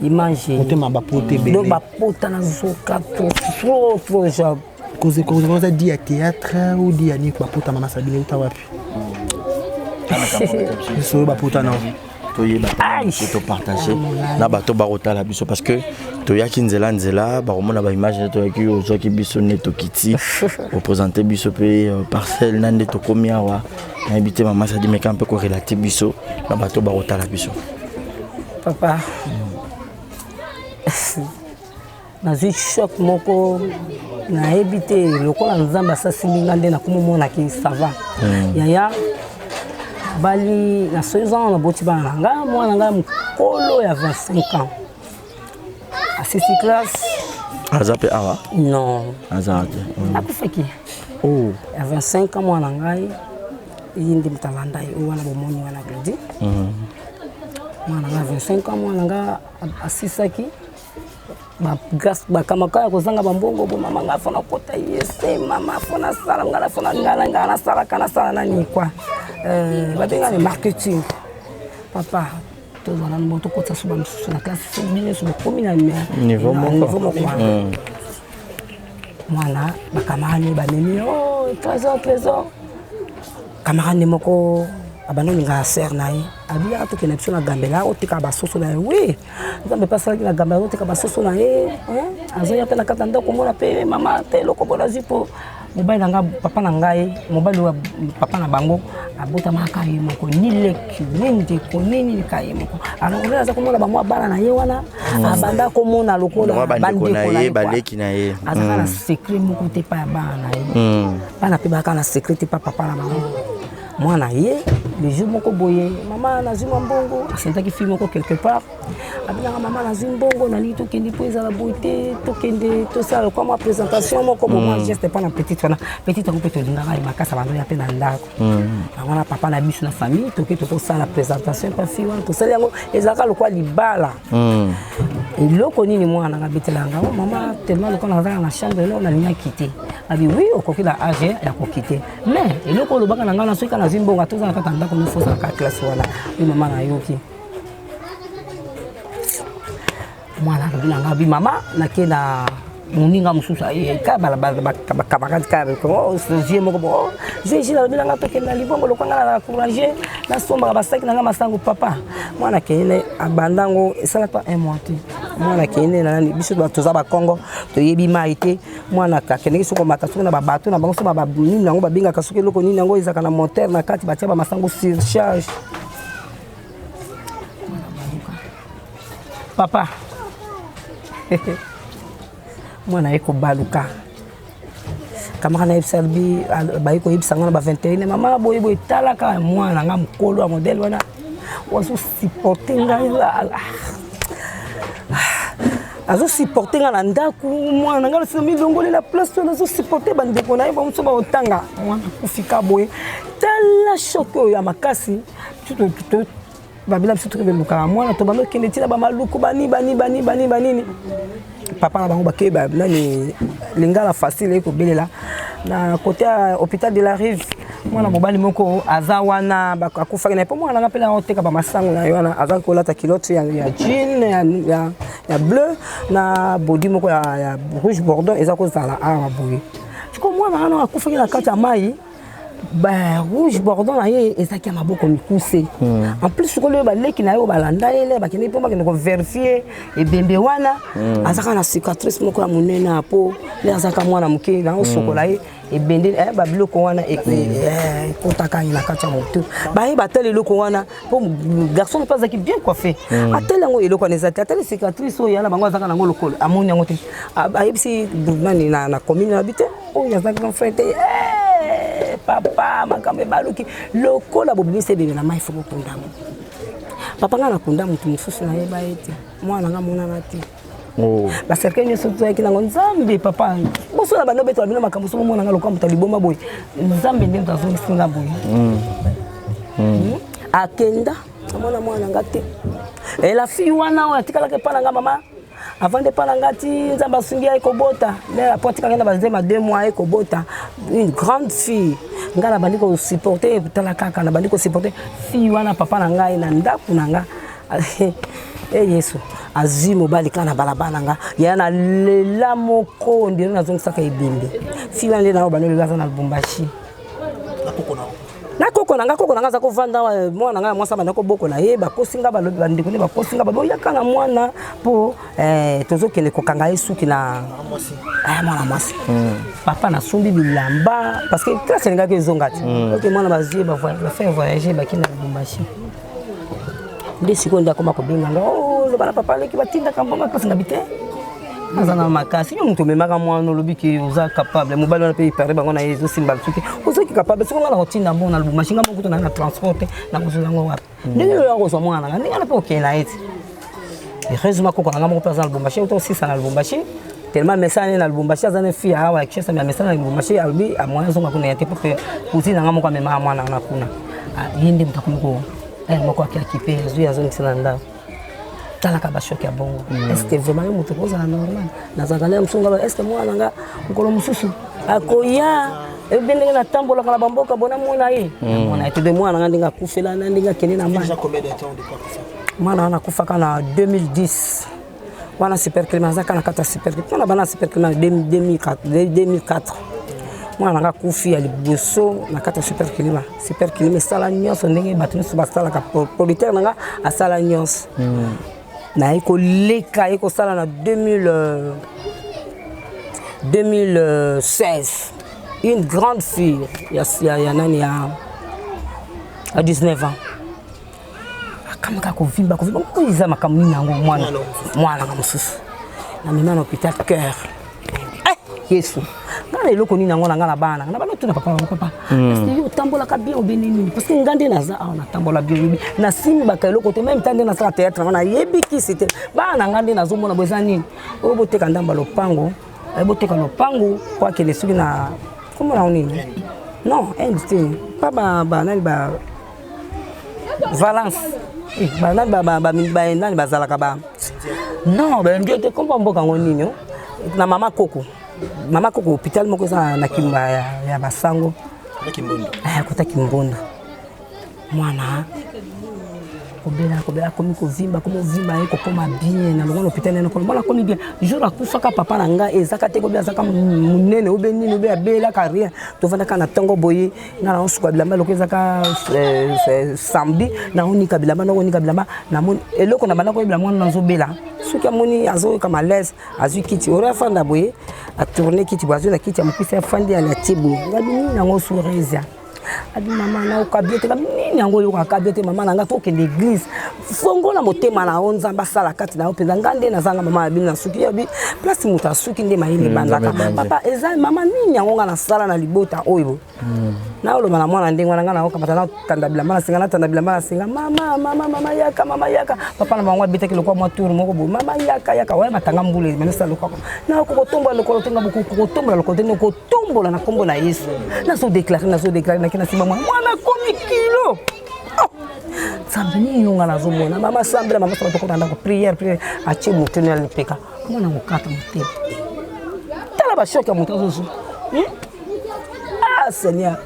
A: image.
B: Motema bapota ebele.
A: Donc bapota nazoka trop trop trop job.
B: Koza di ya théâtre ou di ya nini? Bapota mama Sabine euta wapi? Solo bapota na
C: Toyeba topartage na bato bakotala biso parce que toyaki nzela nzela, bakomona baimage nde toyaki, ozwaki biso nde tokiti, oprésente biso mpe parcelle na nde tokomi awa. Nayebi te, mama Sadi, meka mpe korelate biso na bato bakotala biso.
A: Papa, nazwi choc moko, nayebi te lokola Nzambe asasimbi nga nde nakomomonaki ça va. Yaya bali na 16 ans naboti bana na nga. Mwana ngai mokolo ya 25 ans asisi classe.
C: Aza mpe awa?
A: Non.
C: Aza te?
A: Akufaki.
C: Oh.
A: Ya 25 ans, mwana ngai ye nde moto alanda ye oyo wana bomoni wana Glodi. Mwana ngai 25 ans, mwana ngai asisaki bakamaka ya kozanga bambongo bo mama ngai fona kota yese mama fona asala ngai fona ngai ngai nasalaka nasala nani kwa babengani marketing. Papa, tozwa nanu bo tokotisa so bamosusu na classe so bino nyonso bokomi na
C: niveau
A: moko wana. Mwana bacamarade bamemi o Trésor, Trésor, camarade moko abanda olingaka sœur na ye, abiyaka tokende biso na Gambela otekaka basoso na ye. Wi, Nzambe mpe asalaki na Gambela azoteka basoso na ye, azoya mpe na kati ya ndako omona mpe mama te eloko bona azwi mpo mobali na nga, papa na ngai, mobali oyo papa na bango abotamaka ye moko, ni leki ni ndeko ni nini, ka ye moko. Alors oyo aza komona bamwa bana na ye wana, abanda komona lokola
C: bandeko na ye, baleki na ye.
A: Azaka na secret moko te pa ya bana na ye, bana mpe baka na secret te pa papa na bango. Mwana ye le jour moko boye, mama nazwi mwa mbongo, asentaki fille moko quelque part, abinaka mama nazwi mbongo, nalingi tokende mpo ezala boye te, tokende tosala lokwa mwa présentation moko bo mwa geste mpo na petite wana. Petite yango mpe tolingaka ye makasi, abando ya mpe na ndako yango wana papa na biso na famille toke tokosala présentation mpa fille wana, tosali yango ezalaka lokwa libala. Eloko nini mwana nanga abetela yango, mama tellement lokola nazalaka na chambre eloko nalingaki te, abi wi okoki na age ya koki te, mais eloko olobaka na ngai na soki nazwi mbongo atozala kaka ndako nyonso ozalaka classe wana. Oyo mama nayoki mwana alobi na ngai, abi mama nake na moninga mosusu ka bacamarade ka vie moko bo Gilles alobi na ngai tokende na libongo lokwa ngai na courage nasombaka basaki na ngai masango. Papa, mwana akende abanda yango esalaka un mois te, mwana akende na nani, biso toza Bakongo toyebi mai te. Mwana akendeki soki komata soki na babato na bango so nini yango babengaka soki eloko nini yango ezalaka na moteur na kati, batia bamasango surcharge. Papa, mwana ye kobaluka, camarade nayebisa bi bayi koyebisa nga na ba 21, mama boye boye, talaka mwana nga mokolo ya modèle wana azosupporte ngai, azosupporte nga na ndako. Mwana na ngai nasina milongoli na place wana, azosupporte bandeko na ye bamosusu baotanga. Mwana akufika boye, tala choc oyo ya makasi. Babila biso toki belukaka mwana, tobanda okende ntina bamaluku bani bani bani bani banini. Papa na bango bakei nani lingala facile ekobelela na côté ya hôpital de la Rive, mwana mobali moko aza wana akufaki na ye mpo mwana nanga mpe oteka bamasango na ye wana aza kolata culotte ya jean ya bleu na body moko ya rouge bordeaux, eza kozala awa boye. Siko mwana wana akufaki na kati ya mai. Ba rouge bordeaux na ye ezalaki ya maboko mikuse. En plus sikoyo oyo baleki na ye oyo balanda ye le bakendeki mpo bakende koverifie ebembe wana, azalaka na cicatrice moko ya monene, po le azalaka mwana moke nango sokola ye ebende babiloko wana ekotaka ye na kati ya motu. Baye batala eloko wana, po garçon mpe azalaki bien coiffé, atali yango, eloko wana eza te. Atali cicatrice oyo ya na bango azalaka nango lokolo, amoni yango te. Ayebisi nani na commune na bi te, oyo aza grand frère te. Papa, makambo ebaluki lokola bobimisi ebebe na mai, fo bokunda ngo. Papa, ngai nakunda motu mosusu, nayeba ye te, mwana nga monana te.
C: Oh.
A: Bacercueil nyonso tozalaki nango, Nzambe, papa, boso na bando betela bino makambo. So bomona nga lokola moto ya liboma boye, Nzambe nde moto azongisi nga boye. Akenda, amona mwana nga te. E la fille wana oyo atikalaka epa na nga, mama avandi epa na nga ti Nzambe asungi ye kobota. Nde apo atikaka na bazema 2 mois, ekobota une grande fille. Ngai nabandi kosupporte, tala kaka, nabandi kosupporte fille wana. Papa na ngai na ndako na nga, e Yesu, azwi mobali kaka na balabala na nga. Ya na lela moko ndelo nazongisaka ebembe fille wana, nde na bando lelo aza na Lubumbashi na koko na nga. Koko na nga aza kovanda awa, mwana na nga ya mwasi abanda kobokola ye. Bakosi nga, balobi, bandeko nde bakosi nga, balobi oyaka na mwana mpo tozokende kokanga ye suki na mwana mwasi. Papa, nasombi bilamba parce que classe elingaki ezonga te. Ok, mwana bazwi ye, bafaire voyager, baki na Lubumbashi. Nde sikoyo nde akoma kobenga nga: "Oh, loba na papa aleki, batindaka mbongo." Mpasi ngabi te, aza na makasi. Yo moto omemaka mwana, olobi ke oza capable. Mobali wana mpe ipare bango na ye ezosimba soki ozaki capable. Soki nga na kotinda mbongo na Lubumbashi, nga moko to na transport te, nakozwa yango wapi? Ndenge oyo akozwa mwana na nga, ndenge wana mpe okende na ye te. Heureusement, koko na nga moko mpe aza na Lubumbashi, ota osisa na Lubumbashi, tellement mesana na Lubumbashi. Aza na fille awa ya Kinshasa, mais amesana na Lubumbashi. Alobi amwana azonga kuna ya te, po cousine na nga moko amemaka mwana wana kuna. Ye nde moto akomi ko moko akiaki mpe azwi, azongisa na ndako. Talaka bachoc ya bongo. Est ce que vraiment yo moto kozala normal? Nazalaka na mosusu nga, est ce que mwana na nga mokolo mosusu akoya ebe ndenge natambolaka na bamboka bona mona ye, namona ye te? De mwana na nga ndenge akufela na ndenge akende na mai. Mwana wana akufaka na 2010 wana, Super Climat. Azaka na kati ya Super Climat, mpona bana Super Climat. 2004, mwana nanga akufi ya liboso na kati ya Super Climat. Super Climat esala nyonso ndenge bato nyonso basalaka. Producteur na nga asala nyonso. Naye koleka ye kosala na 2000, 2016, une grande fille ya nani ya 19 ans, akamaka kovimba, kovimba. Oyo eza makambo nini yango? Mwana, mwana nga mosusu namema na hôpital, cœur. Yesu, nga na eloko nini yango na nga na bana na bana? Tuna papa bango: "Papa, parce que yo otambolaka bien, obe nini?" Parce que nga nde naza awa, natambola bien, oyebi, nasimbaka eloko te. Même ta nde nasala théâtre yango, nayebi kisi te. Bana na nga nde nazomona bo eza nini oyo? Boteka ndambo ya lopango, boteka lopango po akende soki na komona yango nini. Non, Inde te, pa banani, ba Valence, banani, banani bazalaka ba, non, baindien te. Komba mboka yango nini na mama koko, mama koko, hôpital moko eza na Kimba ya basango, kota Kimbondo. Mwana kobela, kobela, akomi kovimba, akomi kovimba, ye kokoma bien na longo na hôpital nene. Mwana akomi bien. Jour akufaka, papa na ngai, ezaka te kobi azaka monene obe nini obe abelaka rien. Tovandaka na ntongo boye, ngai naosuka bilamba loko ezaka samedi, naonika bilamba, nakonika bilamba, namoni eloko na banda koyebela. Mwana nazobela, soki amoni azoyoka malaise, azwi kiti oyo afanda boye, atourne kiti boye, azwi na kiti ya mokuse, afandi, alatie boye. Ngabi: "Nini yango surezia?" Abi: "Mama, nayoka bien te." Ngabi: "Nini yango oyokaka bien te?" "Mama na nga, tokende église, fongola motema na yo, Nzambe asala kati na yo mpenza." Nga nde nazanga mama ya bino na suki yabi place moto asuki nde mayele ebandaka. Papa, eza mama nini yango nga nasala na libota oyo? Naoloba na mwana ndenge wana, nga naokamata, natanda bilamba na singa, natanda bilamba na singa: "Mama, mama, mama, yaka, mama, yaka." Papa na bango abetaki lokwa mwa tour moko boye: "Mama, yaka, yaka." Waya matanga mbula manesa lokwako, naoko kotombola lokolo te, nga kotombola lokolo te, kotombola na nkombo na Yesu. Nazodeklare, nazodeklare, nake na nsima mwana, mwana akomi kilo. Nzambe, nini yo nga nazomona? Mama, sambela, mama, samba, tokota ndako, prière, prière. Atie moto ya lipeka, mwana kokata motema. Tala bachoc ya moto azozwa. Ah Seigneur,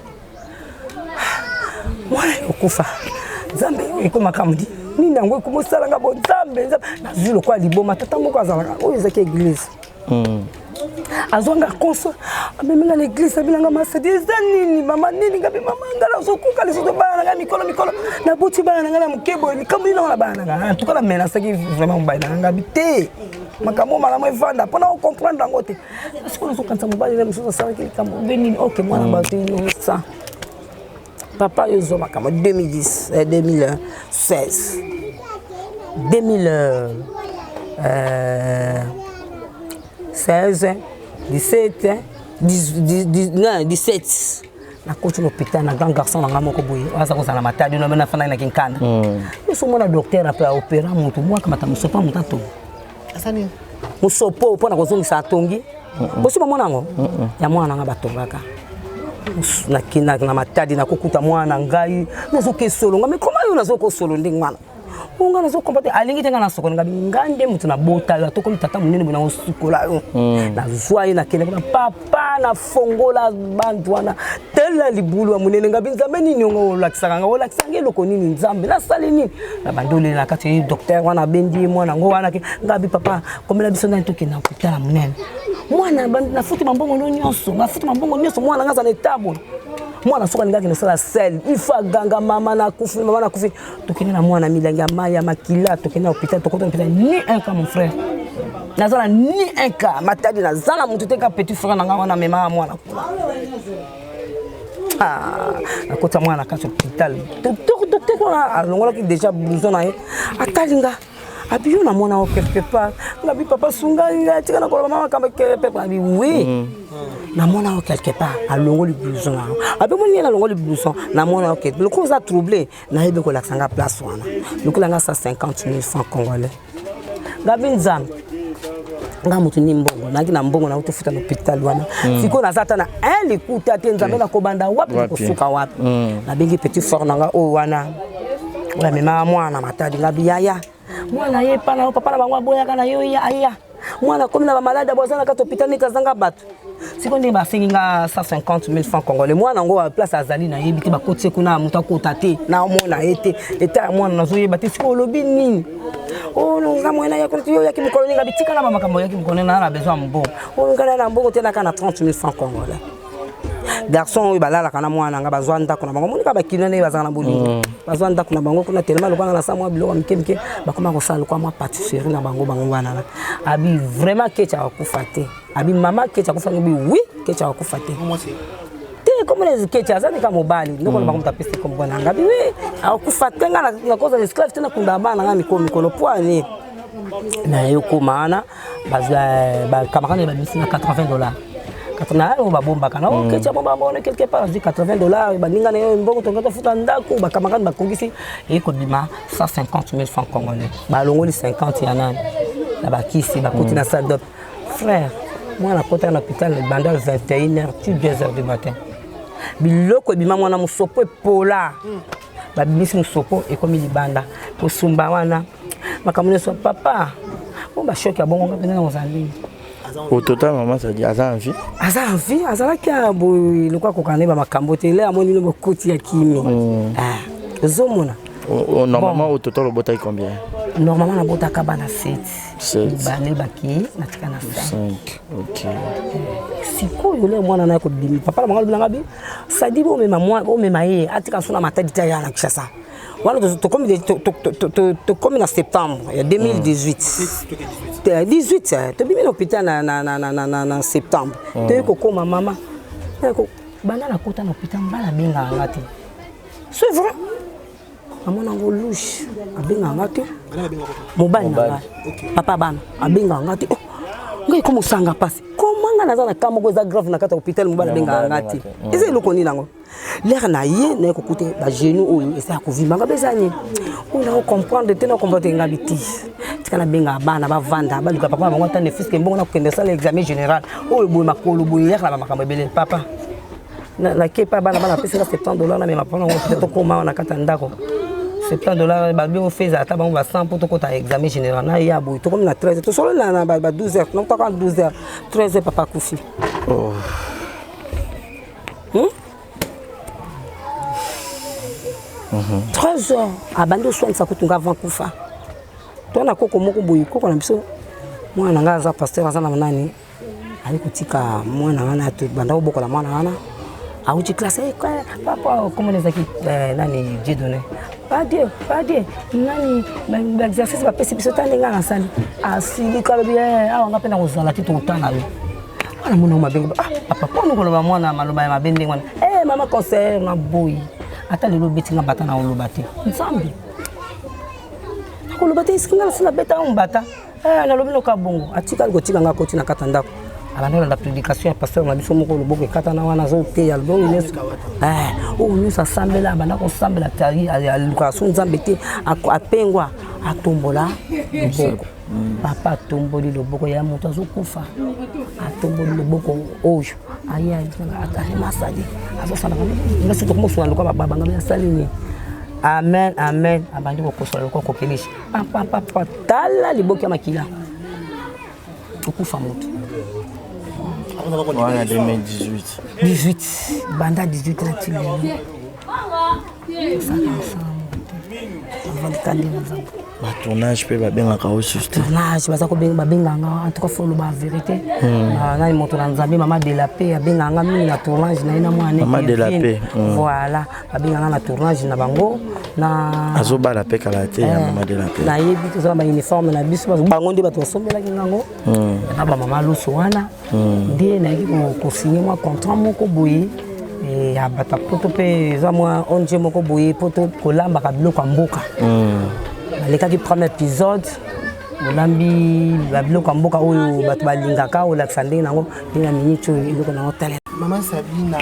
A: mwana okufa. Nzambe, ekomaka modi nini yango ekomosalanga bo? Nzambe, Nzambe, nazwi lokola liboma. Tata moko azalaka oyo ezaki église. Azwanga konso, amemi nga na église, abina nga masadi eza nini mama nini ngabi mama nga nazokuka lisusu bana na ngai mikolo mikolo nabuti bana na ngai na moke boye likambo nini nango na bana na ngai. En tout cas namenasaki vraiment mobali na ngai ngabi te makambo malamu evanda mpona ocomprendre yango te. Sikoyo nazokanisa mobali na mosusu asalaki likambo mpe nini ok mwana bato innocent. Papa yo ozwa makambo 2010 2016 2016 17 17 17 nakoti na hôpital na grand garçon na ngai moko boye aza kozala na matadi na nafandaki na kinkanda nyonso omona docteur ape aopera motu mwakamata mosopo moto atongi mosopo mpo na kozongisa atongi bosi bomona yango ya mwana na ngai batongaka na matadi nakokuta mwana na ngai nazoka esolo ngai mais koma yo nazoka osolo ndenge wana nga nazokompa te alingi te ngai nasokoli ngai ngai nde moto nabota yo atokomi tata monene boye nakosukola yo nazwa ye nakende kuna papa nafongola bantu wana tela libulu ya monene ngai nzambe nini yongo olakisaka ngai olakisaka ngai eloko nini nzambe nasali nini na bandi olela na kati ye docteur wana abendi ye mwana yango wana ngai bi papa komela biso nani tokende na hôpital ya monene mwana nafuti mambongo no nyonso nafuti mambongo nyonso mwana ngai aza na etabo mwana soki alingaki nasala sel il faut aganga mama nakufi mama nakufi tokende na mwana milangi ya mai ya makila tokende na hôpital tokota hôpital ni un cas mon frère naza na ni un cas matadi naza na motu te ka petit frère na ngai wana amemaka mwana kuna nakota mwana na kati hôpital docteur wana alongolaki déjà blouson na ye atali nga abi yo namona yo quelque part ngabi papa sunga nga tika na koloba mama makambo quelque part abi oui namona yo quelque part alongoli blouson na yo abi omoni ye nalongoli blouson namona yo quelque lokola oza troublé nayebi kolakisa nga place wana lokola nga 150 000 francs congolais ngabi nzambe nga motu ni mbongo nayaki na mbongo nauti futa na hôpital wana sikoyo naza ata na un likuta te nzambe nakobanda wapi nakosuka wapi nabengi petit fort na nga oyo wana oyo amemaka mwana matadi ngabi yaya mwana ye epa na yo papa na bango aboyaka na yo aya mwana akomi na bamalade abo aza na kati hôpital neti azanga bato sikoyo ndenge basengi nga 150 000 francs congolais mwana yango place azali nayebi te bakotisi kuna moto akota te naomona ye te eta ya mwana nazoyeba te sikoyo olobi nini nga mwana yo yaki mokolo ninga bitika na bamakambo oyaki mokolo nini na besoin ya mbongo oyo nga na mbongo te naka na 30 000 francs congolais garçon oyo balalaka na mwana nga bazwa ndako na bango monika bakino ndenge bazalaka na bolingo bazwa ndako na bango kuna telema lokola nga nasala mwa biloko ya mike mike bakoma kosala lokola mwa patisserie na bango bango wana abi vraiment kecha akufa te abi mama kecha akufa bi oui kecha akufa te te komona kecha aza nika mobali ndoko na bango moto apesi kombo na nga bi oui akufa te nga nakozala esclave te nakunda bana nga mikolo mikolo po ani na ye okoma wana bacamarade babimisi na 80 dollars na oyo babombaka na oketia bomba mbongo quelque part azwi 80 dollars baninga na ye mbongo tonga tofuta ndako bacamarade bakongisi eye kobima 150 000 francs congolais balongoli 50 ya nani na bakisi bakoti na salle d'op frère mwana akota na hôpital banda 21 heures ti 2 heures du matin biloko ebima mwana mosopo epola babimisi mosopo ekomi libanda kosumba wana makambo nyonso papa o bashoki ya bongo nga mpenza na kozala ndenge
C: Au total, maman, ça dit, aza en vie.
A: Aza en vie, azalaki ya boye lokola kokanga ne bamakambo te le amoni bino bokoti ya kimi. Ozomona.
C: Normalement, au total, obotaki combien?
A: Normalement, nabotaka bana 7.
C: 7.
A: Mibale bakei natika na 5.
C: 5, ok.
A: Sikoyo le mwana na kobimi papa na bango alobi nanga bi sadi bomema mwana bomema ye atika so na matadi te aya na Kinshasa. Wana tokomi na septembre ya 2018 18 tobimi na hôpital na septembre toyei kokóma mama banda nakota na hôpital mbala abengaka nga te c'est vrai namona yango louche abengaka nga te mobali na ngai papa bana abengaka nga te ngai ekoma osanga mpasi koma nga naza na ka moko eza grave na kati ya hôpital mobali abengaka nga te eza eloko nini yango lere na ye naye kokute bagenou oyo eza ya kovimba nga mpe eza nini oyo nako comprendre te na comprendre te ngabi ti tika nabengaka bana bavanda baluka papa na bango ata nefiske mbongo nakokende osala examen général oyo boye makolo boye eyaka na bamakambo ebele papa nakepa bana bana apesaka 70 dollar namema papa nango peut-être okoma wana kati ya ndako 70 dollar babi ofeza ata bango ba 100 mpo tokota examen général na ya boye tokomi na 13 tosolo na ba 12 heures nokotaka 12 heures 13 heures papa akufi. 13 heures abandi oswanisa kutu nga avant kufa to na koko moko boye koko na biso mwana na ngai aza pasteur aza na nani Aye kotika mwana wana, banda kobokola mwana wana, awuti classe, eh, papa, komona ezalaki eh, nani, Dieudonné, padie padie nani, baexercice bapesi biso, ta ndenge nasali, asilika, alobi eh, awa nga mpe nakozala te, tokotala yo wana mona mabe. Ah papa, mpona koloba mwana maloba ya mabe ndenge wana? Eh mama conseillère, na boyi, ata lelo obeti nga bata, na oloba te. Nzambe, nakoloba te, eski nga nasi nabeta yo mbata? Eh, nalobi noka bongo, atikali kotika nga, akoti na kati ya ndako, abandi kolanda prédication ya pasteur na biso moko, loboko ekatana wana, azoteya lobongo nyonso eh, oyo nyonso asambela, abanda kosambela, alukaka so Nzambe te, apengwa, atombola loboko. Papa atomboli loboko ya moto azokufa, atomboli loboko oyo aye arema, asali, azosalaka nga soki tokomosunga lokola babanga, asali nini? Amen, amen. Abandi kokosola lokola kokelisi, pampapapa, tala liboki ya makila, okufa moto.
C: Wana 2018?
A: 18, banda 18 na ti lelo, osala mosala moko te, avandika nde na Nzambe.
C: Batournage mpe babengaka yo susu te?
A: Tournage baza kobenga, babenganga. En tout cas, faut loba vérité. Nani, moto na Nzambe, mama de la Paix, abenganga mingi na tournage na ye na mwana.
C: Mama de la Paix.
A: Voilà, babenganga na tournage na bango na
C: Azobala mpe kala te ya mama de la Paix.
A: Nayebi, tozala bauniforme na biso, bango nde bato basombelaki ngango na bamama loso wana. Nde nayaki kosigner mwa contrat moko boye ya bato ya poto, mpe eza mwa ONG moko boye po kolambaka biloko ya mboka. Balekaki premier épisode, olambi babiloko ya mboka oyo bato balingaka, olakisa ndenge nango, ndenge na minute oyo eloko nango talela.
B: Mama Sabina.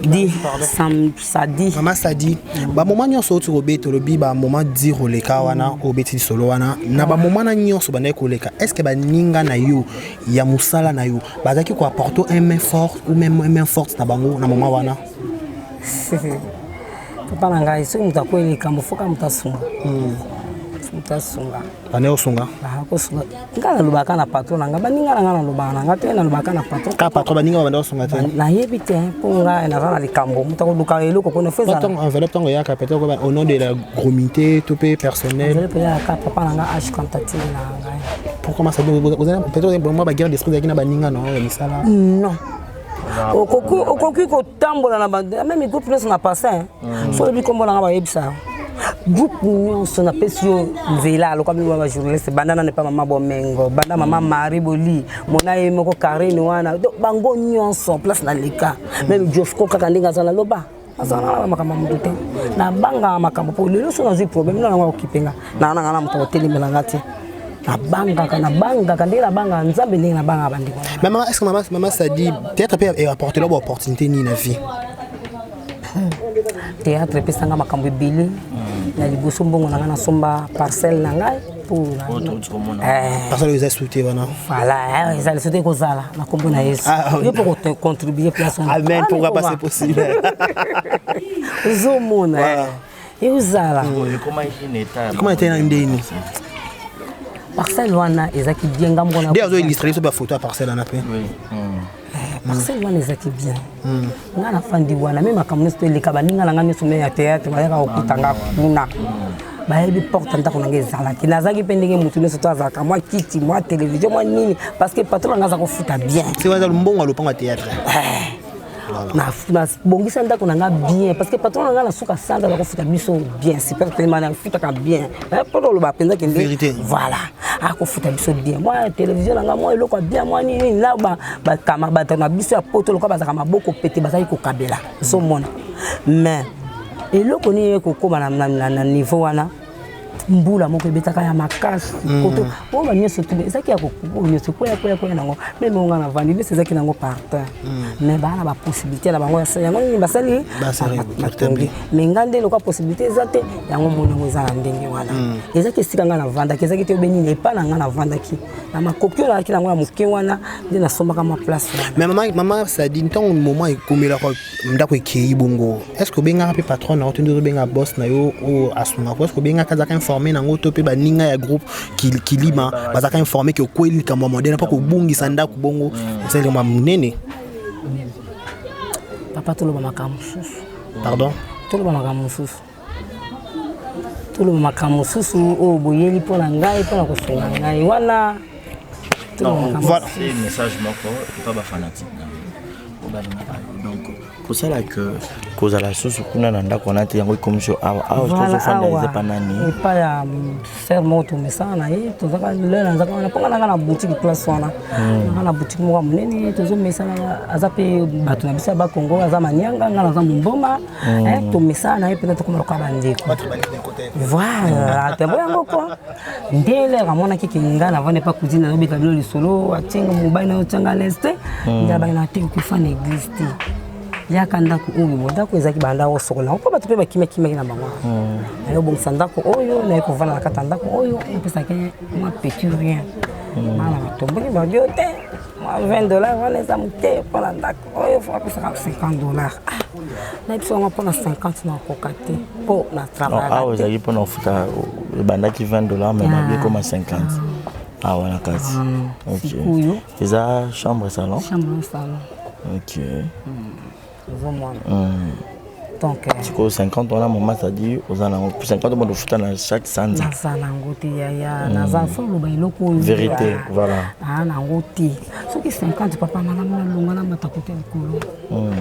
A: Di Sam, Sadi.
B: Mama Sadi, bamoment nyonso outi kobeta, olobi bamoment dire oleka wana, obeti lisolo wana, na bamoment na nyonso bandaki koleka, est ce que baninga na yo ya mosala na yo bazalaki koapporter un main fort ou même un main forte na bango na moment wana?
A: Papa na ngai, soki moto akweli likambo, foka moto asunga, moto asunga.
B: Bandaki kosunga?
A: Kosunga, ngai nalobaka na patron na ngai, baninga na ngai nalobaka na ngai te, nalobaka na patron.
B: Ka patron, baninga babanda kosunga te?
A: Nayebi te, mpo ngai naza na likambo, moto akoluka eloko kuna fo ezala.
B: Enveloppe ntango eyaka, peut-être au nom de la comité to mpe personnel?
A: Enveloppe eyaka, papa na ngai H Kantatile na ngai.
B: Pourquoi masa peut-être mwa baguerre d'esprit ezalaki na baninga na ya misala?
A: Non, okoki kotambola na même groupe nyonso na passé, so oyebi nkombo nanga, bayebisa groupe nyonso, napesi yo nzela lokola bino bajournaliste, banda nano epa mama Bomengo, banda mama Marie Boli, mona ye moko Karine wana, bango nyonso place naleka, même Josco kaka ndenge aza, naloba azala na makambo ya moto te, nabangaka makambo, mpo lelo so nazwi problème na yango, akokipenga naa nanga na moto akotelemela te. Nabangaka, nabangaka ndenge nabangaka Nzambe, ndenge nabangaka bandeko.
B: Mais mama, est ce que mama Sadi, théâtre mpe apporte la baopportunité nini na vie?
A: Théâtre epesanga makambo ebele. Na liboso, mbongo na ngai, nasomba parcelle na ngai.
B: Parcelle eza sute wana?
A: Voilà, eza liso te, kozala na nkombo na Yesu, yo mpo kocontribue place.
B: Amen, pourquoi pas, c'est possible.
A: Ozomona, eozala.
B: Ekoma ete na ndeni?
A: Parcelle wana ezalaki bien, nga moko.
B: Nde azo illustrer biso bafoto ya parcelle wana mpe.
A: Parcelle wana ezalaki bien, nga nafandi wana, me makambo nyonso toeleka, baninga na nga nyonso me ya théâtre bayaka kokuta nga kuna, bayebi porte ndako na nga ezalaki. Nazalaki mpe ndenge motu nyonso to azalaka, mwa kiti, mwa télévision, mwa nini, parce que patron na nga aza kofuta bien.
B: Eza mbongo ya lopango ya théâtre?
A: Nabongisa ndako na nga bien, parce que patron na nga na suka sanza aza kofuta biso bien, super telema, nafutaka bien mpo toloba mpenza kende. Voilà, akofuta biso bien, mwa télévision na nga, mwa eloko ya bien, mwa nini na bakama, bato na biso ya poto lokola bazalaka maboko pete, bazali kokabela, ozomona. Mais eloko nini ekokóma na niveau wana? Mbula moko ebetaka ya makasi, koto oyo banyonso tu ezalaki ya oyo nyonso ekweya kweya kweya nango, même onga na vandi nyonso ezalaki nango par terre. Mais baa na bapossibilité na bango yango nini basali, batongi. Mais nga nde lokola possibilité eza te, yango moni yango eza na ndenge wana. Ezalaki esika nga navandaki, ezalaki te obe nini epa na nga navandaki na makoki oyo nazalaki nango ya moke wana, nde nasombaka mwa place wana.
B: Mais mama Sadi, ntango moment ekomelaka, ndako ekei bongo, est ce que obengaka mpe patron na yo to nde ozobenga boss na yo oyo asungaka? Est ce que obengaka, azalaka informé nango, to mpe baninga ya groupe Kilima bazalaka informé ke okweli likambo ya modèle mpo kobungisa ndako bongo, eza likambo ya monene?
A: Papa, toloba makambo mosusu.
B: Pardon?
A: Toloba makambo mosusu, toloba makambo mosusu oyo boyeli mpo na ngai, mpo na kosunga ngai wana.
B: Voilà.
C: Message moko epa bafanatique na yo balingaka yo, donc kosala ke kozala susu kuna na ndako wana te, yango ekomi so awa awa tozofanda, eza epa nani?
A: Epa ya frère moko tomesana na ye. Tozaka lelo, nazaka wana mponga nanga na boutique, place wana nanga na boutique moko ya monene. Tozomesana, aza mpe bato na biso ya Bakongo, aza Manianga, nga naza Momboma. Tomesana na ye mpenza, tokoma lokola bandeko. Voilà, tembo yango kwa nde lere amonaki ke nga navandi epa cousine, nazobeta bino lisolo, atinga mobali na otianga leste nde abangi na te, okufa na église te, yaka ndako oyo. Bo ndako ezalaki banda osokola mpo bato mpe bakimakimaki na bango. Naye obongisa ndako oyo, naye kovanda na kati ya ndako oyo, opesaki mwa petit rien. Bana batomboki, babio te, mwa 20 $ wana eza moke mpona ndako oyo, fo apesaka 50 $. Nayebi so yango mpona 50 nakoka te mpo na
C: awa
A: travail.
C: Ezalaki mpona kofuta, ebandaki 20 $, mais babi ekoma 50 awa na kati. Ok.
A: Sikoyo.
C: Eza chambre salon?
A: Chambre, salon.
C: Ok.
A: Ozomona? Donc
C: Sikoyo 50 wana, mama, c'est-à-dire oza nango 50 moto ofuta na chaque sanza?
A: Naza nango te, yaya, naza fo loba eloko oyo.
C: Vérité, voilà.
A: Naa nango te. Soki 50, papa, malamu nalonga namata kote likolo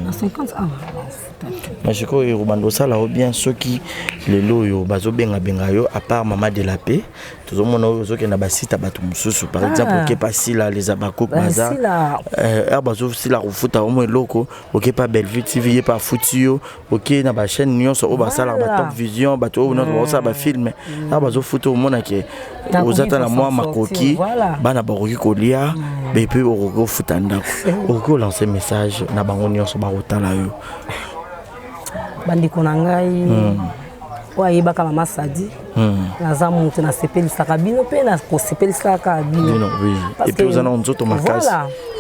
A: na 50 awa nafuta te.
C: Mais sikoyo ekobanda osala yo bien soki lelo oyo bazobengabenga yo, à part Mama de la Paix, tozomona oyo ozokenda basite ya bato mosusu, par exemple okepa Sila, les Abakok baza
A: Sila.
C: Heure bazosila kofuta omo eloko, okepa Bellevue TV, ye mpe afuti yo, oke na bachaîne nyonso oyo basalaka, batop vision, bato oyo nyonso bazosala bafilm, heure bazofuta, omonake oza ta na mwa makoki, bana bakoki kolia, epuis okoki kofuta ndako, okoki kolancer message na bango nyonso bakotala yo.
A: Bandeko na ngai oyo ayebaka Mama Sadi, naza moto nasepelisaka bino mpe nakosepelisaka bino.
C: Bino, oui. Et puis oza na nzoto makasi,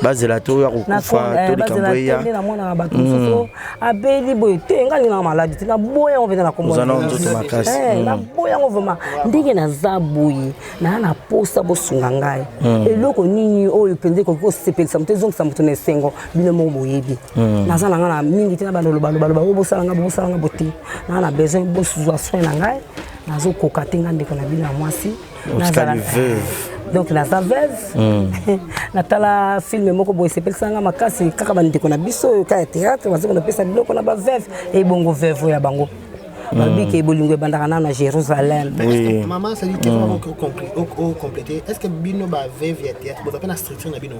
C: bazela te oyo akokufa to likambo eya.
A: Nde namonaka bato mosusu abeli boye te, ngai ningaka maladi te, naboya yango mpenza na kombo.
C: Oza na nzoto makasi.
A: Naboya yango vraiment. Ndenge naza boye, naa na posa bosunga ngai. Eloko nini oyo mpenza ekoki kosepelisa moto, ezongisa moto na esengo, bino moko boyebi. Naza na ngai na mingi te na balolobalobaloba oyo bosala ngai, bosala ngai bote. Naa na besoin bozwa soin na ngai, nazokoka te. Ngai ndeko na bino ya mwasi.
C: Otikali veuve.
A: Donc naza veuve. Natala film moko boye, esepelisanga makasi. Kaka bandeko na biso oyo ka ya théâtre baza konapesa biloko na baveuve. Ebongo veuve oyo ya bango, balobi ke bolingo ebandaka nano na Jérusalem.
B: Maman, c'est dit question compléter. Est-ce que bino ba veuve ya théâtre, boza pe na structure na bino?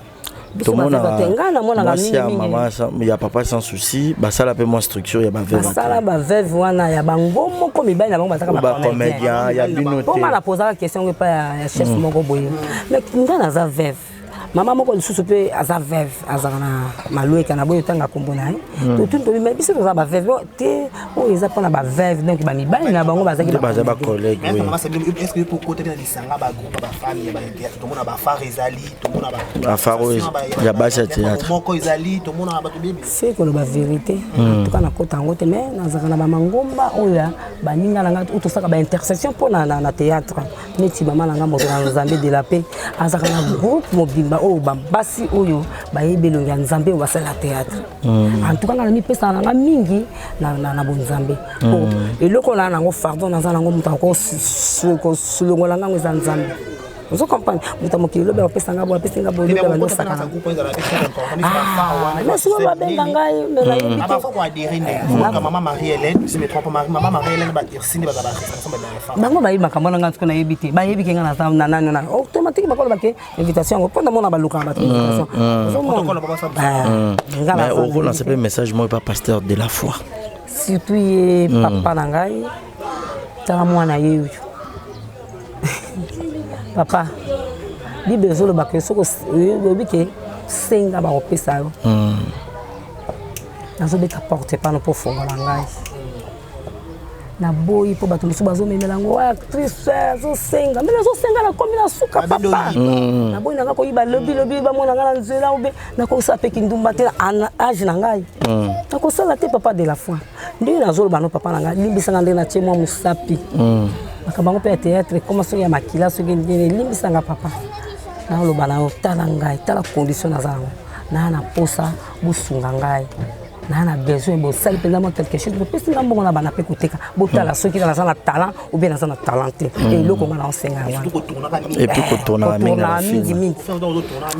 A: Biso baveuve te, ngai namonaka
C: Mwasi ya
A: mingimingi.
C: mama ya Papa Sans Souci, basala mpe mwa structure ya baveuve.
A: Basala baveuve wana ya bango moko, mibali na bango bazaka
C: bacomédien, ya bino
A: mpo
C: te.
A: nga napozaka question ngo epai ya chef moko boye, mais nga naza veuve. Mama moko lisusu mpe aza veuve, azalaka na Malweka, na boye otanga nkombo na ye. Totuni, tobi, mais biso toza baveuve te, oyo eza mpona baveuve, donc bamibali na bango bazalaki.
C: Nde baza bacollègue.
B: Mais
C: Oui.
B: maman, c'est est-ce que pour côté na lisanga ba groupe ba femme ya ba théâtre, tomona ba phare ezali, tomona ba
C: Ba phare oyo ya basi ya théâtre.
B: Moko ezali, tomona bato bebe.
A: Se koloba vérité, en tout cas nakota yango te, mais nazalaka na bamangomba oyo ya baninga na ngai oyo tosalaka baintercession mpo na théâtre, neti mama na ngai moto na Nzambe de la Paix, azalaka na groupe mobimba oyo basi oyo bayebi elongi ya Nzambe, oyo basala théâtre. En tout cas nga na mipesaka na nga mingi na bonzambe po eloko na nango, fardeau naza nango, moto akosolongola ngango eza Nzambe. Ozo comprendre? Moto ya mokili lobi apesa nga boye, apesi nga boye, lobi bandosakana. Mais soki babenga ngai, me nayebi te.
B: Abafa koadhérer nde mama Marie Hélène, si me trompe, mama Marie Hélène, ba Ursine baza ba responsable ya femme.
A: Bango bayebi makambo na ngai, sikoyo nayebi te. Bayebi ke ngai naza na nani na automatique, bakoloba ke invitation yango mpo namona balukaka bato invitation.
B: Protocole, papa, ça.
A: Nga
C: Mais
A: naza
C: okolancer mpe message moko epa pasteur de la foi.
A: Surtout ye papa na ngai, tala mwana ye oyo. Papa, Bible ezolobaka soki oyebi ke senga, bakopesa yo. Nazobeta porte pano mpo fongola ngai. Naboyi mpo bato mosusu bazomemela yango, actrice azosenga, me nazosenga, nakomi na suka, papa. Naboyi nanga koyiba lobi lobi, bamona nga na nzela obe nakosala mpe kindumba te. Na age na ngai nakosala te. Papa de la foi, ndenge nazoloba no, papa na ngai, limbisanga ndenge natie mwa mosapi. Makambo yango mpe ya théâtre ekoma soki ya makila, soki ndenge, limbisanga papa. Naloba na yo, tala ngai, tala condition naza yango, naa na posa bosunga ngai. Naa na besoin bosali mpenza mwa quelque chose, bopesi nga mbongo na bana mpe koteka, botala soki naza na talent ou bien naza na talent te. Eloko nga naosenga yango wana.
C: Et puis kotournaka mingi na
A: Kotournaka mingi
C: bafilm.
A: mingi.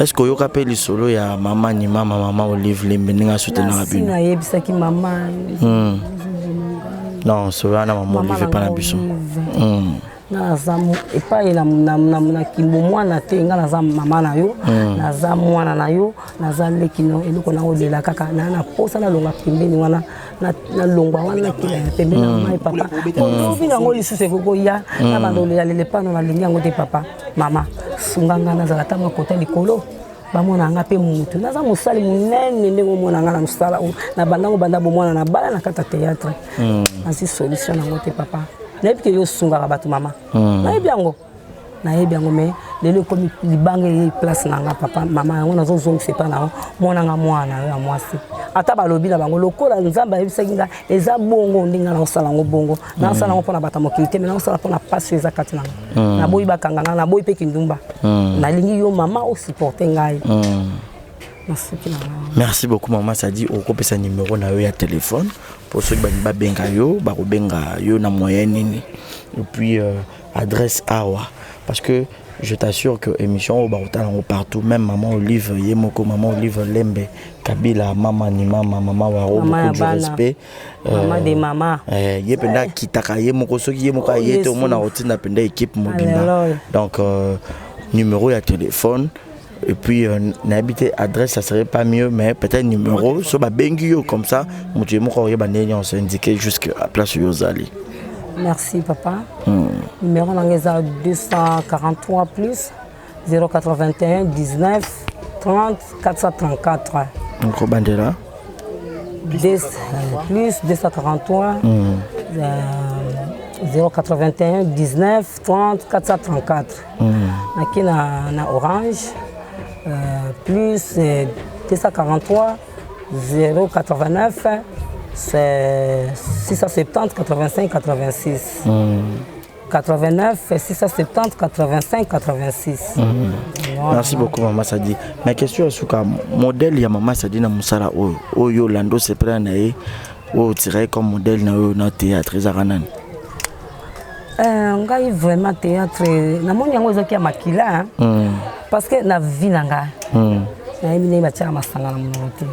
C: Est ce que oyoka mpe lisolo ya mama ni mama, mama Olive Lembe, ndenge asutenaka
A: Nasi
C: bino?
A: Nayebisaki mama.
C: Non, solo wana mama
A: Mama
C: Olive epa na
A: na
C: biso.
A: Olive. Nga naza epai na kimbo mwana te. Nga naza mama na yo, naza mwana na yo, naza leki no. Eloko na olela kaka na posa nalonga pembeni wana, nalongwa wana, nakila ya pembeni na mai. Papa, olobi nango lisusu ekoki koya na bando olela lele pano. Nalingi yango te. Papa, mama, sunga nga nazala ta mwa kota likolo, bamona nga mpe mutu. Naza mosali monene ndenge omona nga na mosala oyo. Na bandango banda bomwana na bala na kati ya théâtre, nazwi solution nango te. Papa, nayebi ke yo osungaka bato. Mama, nayebi yango, nayebi yango, mais lelo ekomi libanga eyei place na nga. Papa, mama, yango nazozongisa epa na yo. Mwana nga, mwana na yo ya mwasi, ata balobi na bango lokola Nzambe ayebisaki nga, eza bongo ndenge nga naosala yango. Bongo naosala yango mpona bato ya mokili te, mais naosala mpona pasi oyo eza kati na nga. Naboyi bakanga nga, naboyi mpe kindumba. Nalingi yo mama osupporte ngai nasuki na ngai.
C: Merci beaucoup, mama Sadi. Okopesa numéro na yo ya téléphone mpo soki balingi babenga yo, bakobenga yo na moyen nini? Et puis adresse awa, parce que je t'assure que émission oyo bakotala yango partout, même maman Olive ye moko, maman Olive Lembe Kabila, mama ni mama, mama waro.
A: Mama ya
C: Beaucoup du
A: bana.
C: respect.
A: Mama de mama.
C: Ye mpenza akitaka ye moko. Soki ye moko aye te,
A: Yesu.
C: omona kotinda mpenza équipe mobimba.
A: Alléluia.
C: Donc numéro ya téléphone et puis nayebi te, adresse ça serait pas mieux, mais peut-être numéro, so babengi yo comme ça, moto ye moko akoyeba ndenge nyonso indiqué jusque à place oyo ozali.
A: Merci, papa. Numéro na nga eza 243 plus 081 19 30 434.
C: Okobandela.
A: Plus 243 081 19 30 434. Naki na Orange, plus 243 089, c'est 670 85 86. 89 670 85 86. Voilà.
C: Merci beaucoup, mama Sadi. Ma question ya suka, modèle ya mama Sadi na mosala oyo, oyo olanda, osepela na ye, oyo otiraye comme modèle na oyo na théâtre, ezaka nani?
A: Ngai vraiment, théâtre namoni yango ezalaki ya makila, hein. Parce que na vie na ngai, nayebi ndenge batiaka masanga na monoko te.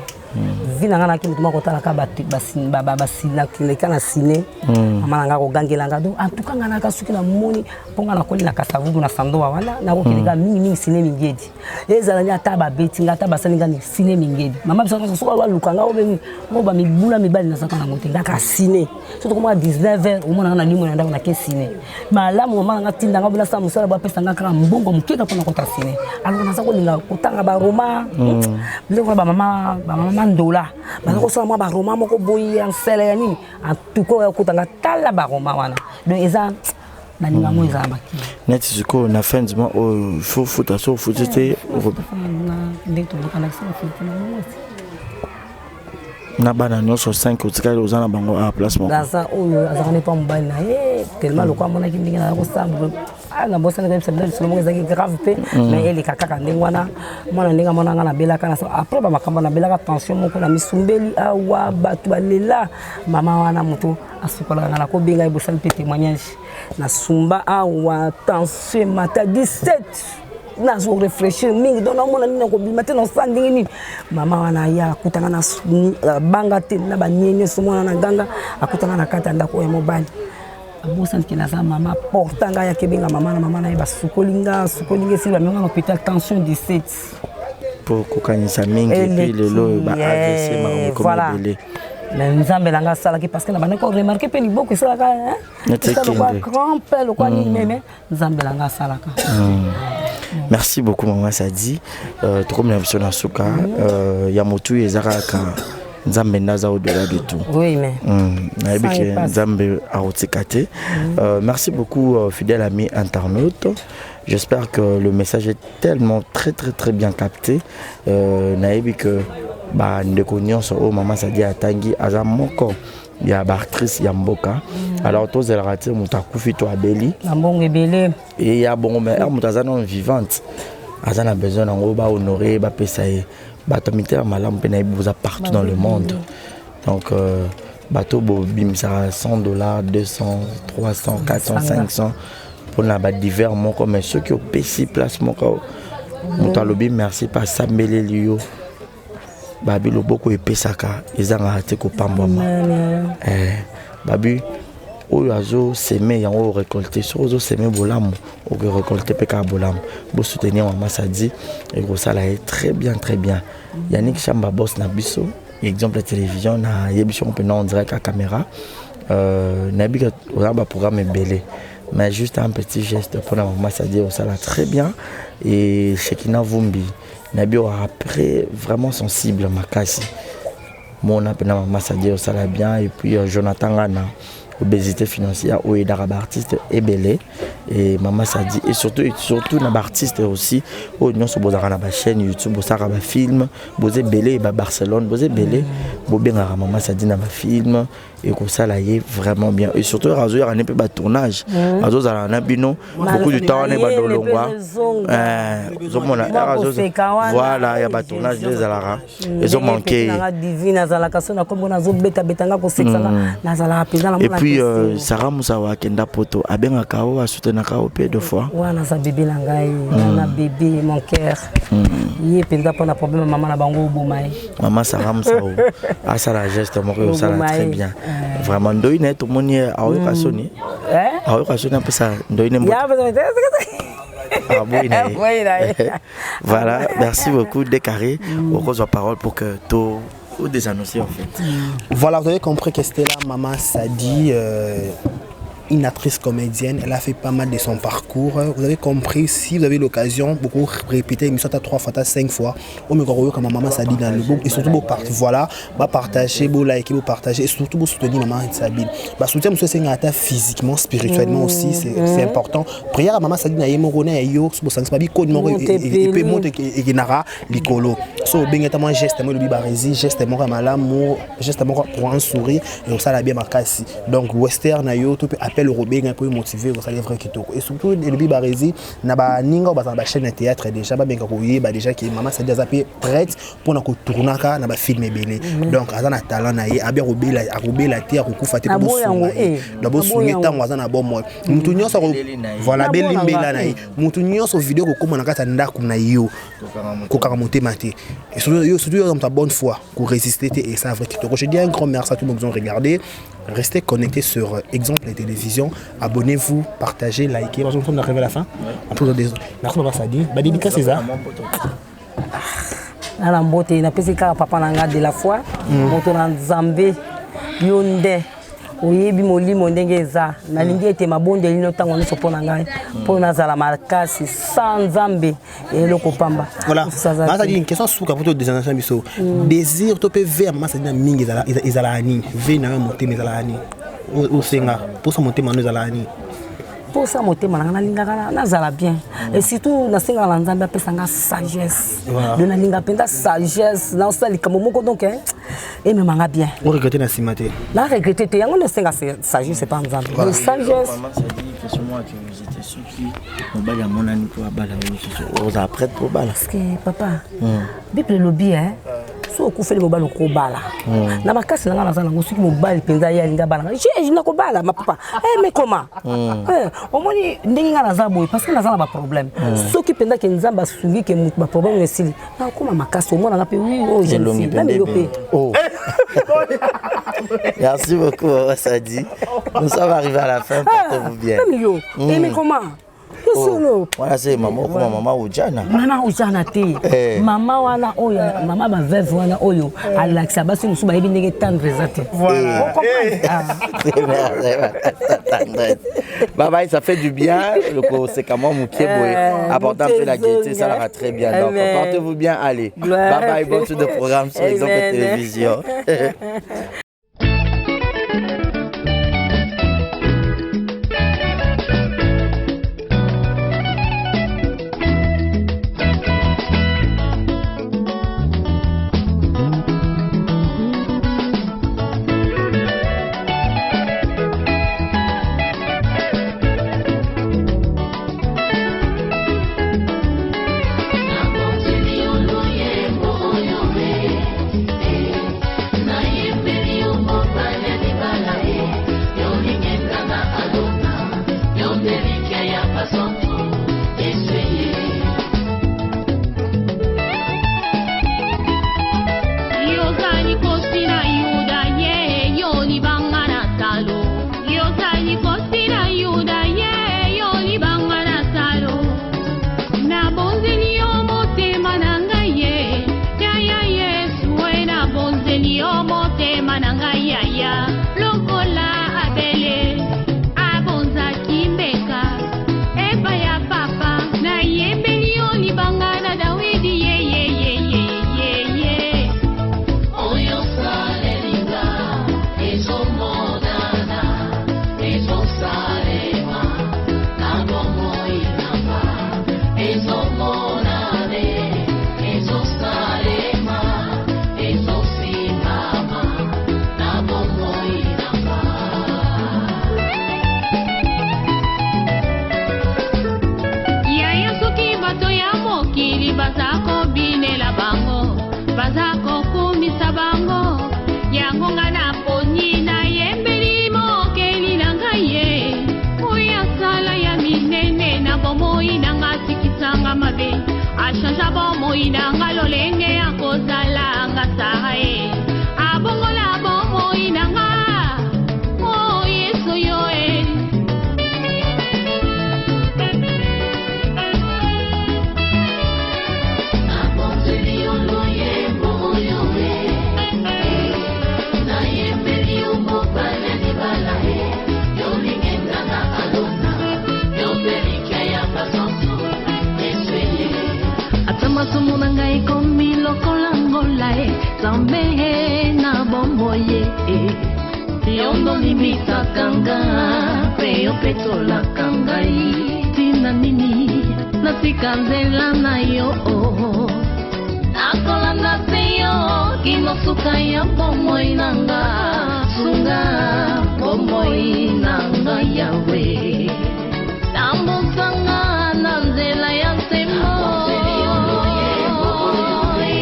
A: Vie na ngai, naki moto moko kotalaka basinaka na ciné. Mama na ngai akogangela nga. Donc en tout cas, ngai naka soki namoni, mpo ngai nakoli na Kasavubu na Sandoa wana, nakokende kaka mingimingi ciné Mingedi. Ezala ni ata babeti nga, ata basali nga ni ciné Mingedi. Mama biso soki baluka nga obengi ngo bamibula mibali, nazaka nango te. Ngaka ciné so tokomaka 19 heures, omona nga na limo na ndako, nake ciné malamu. Mama nanga tinda nga bona sala mosala, bapesa nga kaka mbongo mokeka mpona kota ciné. Alors naza kolinga kotanga baroma, biloko wana, bamama, bamama ndola baza kosala mwa baroma moko boye ya nsele ya nini. En tout cas, oya kotanga, tala baroma wana. Donc eza nalinga yango, eza na makili.
C: Neti sikoyo na fin du mois oyo, faut futa, so ofuti te
A: Ndenge tobokanakisa bafuti na mwasi.
C: Na bana nyonso 5 otikali oza na bango a place moko?
A: Naza oyo azalaka ne mpa mobali na ye, tellement lokwa amonaki ndenge naza kosala. Nabosani koyebisa bino lisolo moko ezalaki grave mpe, mais eleka kaka ndenge wana. Mwana ndenge amona nga nabelaka na après bamakambo, nabelaka tension moko na misumbeli awa, bato balela. Mama wana moto asukolaka nga, nakobenga ye, bosali mpe témoignage. Nasumba awa, tension emata 17, nazo réfléchir mingi, donc naomona nini nakobima te, nasala ndenge nini. Mama wana aya akutanga na banga te na banie nyonso. Mwana na ganga akutanga na kati ya ndako ya mobali, abosani ke naza mama porta ngai. Akebenga mama na mama na ye, basukoli nga, asukoli nga, esili, bamenga na hôpital, tension 17.
C: Mpo kokanisa mingi, et puis lelo oyo ba AVC, makambo ekomi ebele.
A: Mais Nzambe na nga asalaki, parce que na bandaki koremarquer mpe liboko esalaka
C: Neti
A: esala lokwa
C: ekende.
A: crampe, lokwa nini, meme Nzambe na nga asalaka.
C: Merci beaucoup, mama Sadi. Tokomi na biso na suka. Ya motu eza kaka Nzambe nde aza au-delà de tout.
A: Oui, mais
C: Nayebi
A: Sans
C: ke
A: epasse.
C: Nzambe akotika te. Merci beaucoup, fidèle ami internaute. J'espère que le message est tellement très très très bien capté. Nayebi ke bandeko nyonso oyo mama Sadi atangi, aza moko ya baactrice ya mboka. Alors tozelaka te moto akufi to abeli
A: Na mbongo ebele.
C: Eya bongo, mais ere moto aza nano vivante, aza na besoin nango, bahonore, bapesa ye. Bato ya mitema malamu mpe nayebi boza partout dans le monde. Donc bato bobimisaka 100 dollars, 200, 300, 400, 500 mpona badivers moko, mais soki opesi place moko, moto alobi merci mpe asambeleli yo, babi loboko epesaka ezangaka te kopambwama. Babi oyo azosemer, yango orécolter. Soki ozosemer bolamu, okorécolter mpe kaka bolamu. Bosoutenir mama Sadi, ekosala ye très bien, très bien. Yannick Chamba, boss na biso Exemple ya télévision, nayebi soko mpena on dirait ka caméra, nayebi ka oza baprogramme ebele, mais juste un petit geste mpona mama Sadi osala très bien. Et Shekina Vumbi, nayebi oyo après vraiment sensible makasi, mona mpena mama Sadi osala bien. Et puis Jonathan Ngana, obésité financière oyo aidaka baartiste ebele, et mama Sadi, et surtout, et surtout na baartiste aussi oyo nyonso bozalaka na bachaîne YouTube, bosalaka bafilm, boza ebele, babarcelone boza ebele, bobengaka mama Sadi na bafilm, ekosala ye vraiment bien. Et surtout azoyaka ne mpe batournage, azozala na bino beaucoup du temps wana, ebanda olongwa, ozomona, voilà, ya batournage nde ezalaka ezomanke.
A: Divine azalaka so na kombo nazobetabetanga kosekisanga, nazalaka mpenza na
C: Et puis Sarah Musawa akenda poto, abengaka o, asoutenaka o mpe deux fois.
A: Wana aza bébé na ngai, na bébé mon cœur, ye mpenza mpona problème ya mama na bango oboma ye.
C: Mama Sarah Musawa asala geste moko osala très bien vraiment. Ndoi na ye tomoni ye, aoyoka soni, aoyoka soni, apesa ndoi ne. Ah,
A: boyi na ye.
C: Voilà, merci beaucoup Décarré. Okozwa parole pour que to ou désannoncer en fait.
B: Voilà, vous avez compris que c'était là Maman Sadi, une actrice comédienne. Elle a fait pas mal de son parcours. Vous avez compris, si vous avez l'occasion, beaucoup répéter l'émission trois fois, cinq fois. Au mieux, comme Maman Sadi dans le book. Et surtout, voilà, bah, partager, vous liker, vous partager. Et surtout, vous soutenir Maman Sabine. Bah, soutien, monsieur, c'est physiquement, spirituellement aussi, c'est important. Prière à Maman Sadi, na yemo rone yo, et puis monte et nara likolo. So, benga moi geste, moi le bibarezi, geste moi malamu, geste moi pour un sourire, et ça la bien makasi. Donc, western na yo, tout appel robenga pour motiver, vous allez vrai kitoko. Et surtout, le bibarezi, na ba ninga ba ba chaîne de théâtre déjà, ba benga koyeba déjà que Maman Sadi aza prête pour na ko tournaka na ba film ebele. Donc, aza na talent na ye, abia kobela, akobela te, akokufa te, po bosunga ye. Donc, bosunga ntango aza na bomoi. Mutu nyonso, voilà, belimbela na ye. Mutu nyonso video kokóma na kati ya ndako na yo, kokanga motema te. Et surtout yo ta bonne foi, korésister te, et ça vrai kitoko. Je dis un grand merci à tout le monde qui ont regardé. Restez connectés sur Exemple et Télévision. Abonnez-vous, partagez, likez. Nous sommes arrivés à la fin. Merci Maman Sadi. Bah, dédicace, c'est ça.
A: Na mbote napesi kaka papa na nga de la foi, moto na Nzambe, yo nde oyebi molimo ndenge eza. Nalingi ete mabondeli no ntango nyonso mpo na ngai, mpo nazala makasi. Sans Nzambe, eloko pamba.
B: Voilà, Sadi, une question suka pour te biso. Désir to pe vers Maman Sadi na mingi ezala nini? Ve na yo motema ezala nini? Osenga mposa motema no ezala nini?
A: Mposa motema na nga, nalingaka nazala bien, et surtout nasengaka na Nzambe apesa nga sagesse. Donc nalinga mpenza sagesse, naosala likambo moko, donc ememanga bien.
B: Oregretter na nsima te.
A: Na regretter te, yango nasenga sagesse epa Nzambe, donc sagesse.
C: Question moko ya curiosité: soki mobali amonani mpo abala yo lisusu, ozala prête mpo obala?
A: Parce que papa, Bible elobi so okufeli mobali, okobala. Na makasi na ngai naza nango, soki mobali mpenza ye alingi abala ngai, nakobala. Ma papa, mais comment? Omoni ndenge ngai naza boye, parce que naza na baproblème. Soki mpenza ke Nzambe asungi ke motu baproblème esili, nakokoma makasi, omonanga mpe wi oyo jeune fille, même yo mpe.
C: Merci beaucoup, Sadi. Nous sommes arrivés à la fin. Portez-vous bien.
A: Même yo. Mais comment? Solo.
C: Wana se mama okoma mama ojana.
A: Mama ojana te. Mama wana oyo mama baveuve wana oyo alakisa basi mosusu bayebi ndenge tendre eza te.
C: Bye bye, ça fait du bien. Le c'est comment moke boye. Apporter un peu la gaieté, ça va très bien. Donc, portez-vous bien, allez. Bye bye, bonne suite de programme sur Exemple Télévision.
D: Nayembeli. Nayembeli yo motema na ngai yaya, lokola Abele abonzaki mbeka epai ya papa. Nayembeli yo libanga na Dawidi yeyeyeyeyeye.
J: Oyo osaleri nga ezomonana, ezosalema na bomoi na nga, ezomonana, ezosalema, ezosimbama na bomoi na nga.
D: Yaya, soki bato ya mokili baza kobinela bango, baza kokumisa bango, yango nga naponi nayembeli mokeli na ngai ye oyo asala ya minene na bomoi na nga, atikisanga mabe, achangea bomoi na nga, lolenge ya kozala nga sara ye abongola bomoi na nga o Yesu yo e.
J: Nabonzeli yo loyembo oyo e, nayembeli yo mobali ya libala e, yo lingenda na alona, yo mpe ya basantu Yesu ye.
K: Ata masumu na ngai ekomi lokola ngola e, Nzambe na bomoi e, yo ndolimbisaka nga mpe yo petolaka ngai. Ntina nini natika nzela na yo? Nakolanda se yo kino suka ya bomoi na nga. Sunga bomoi na nga, Yawe, tambusanga na nzela ya sembo.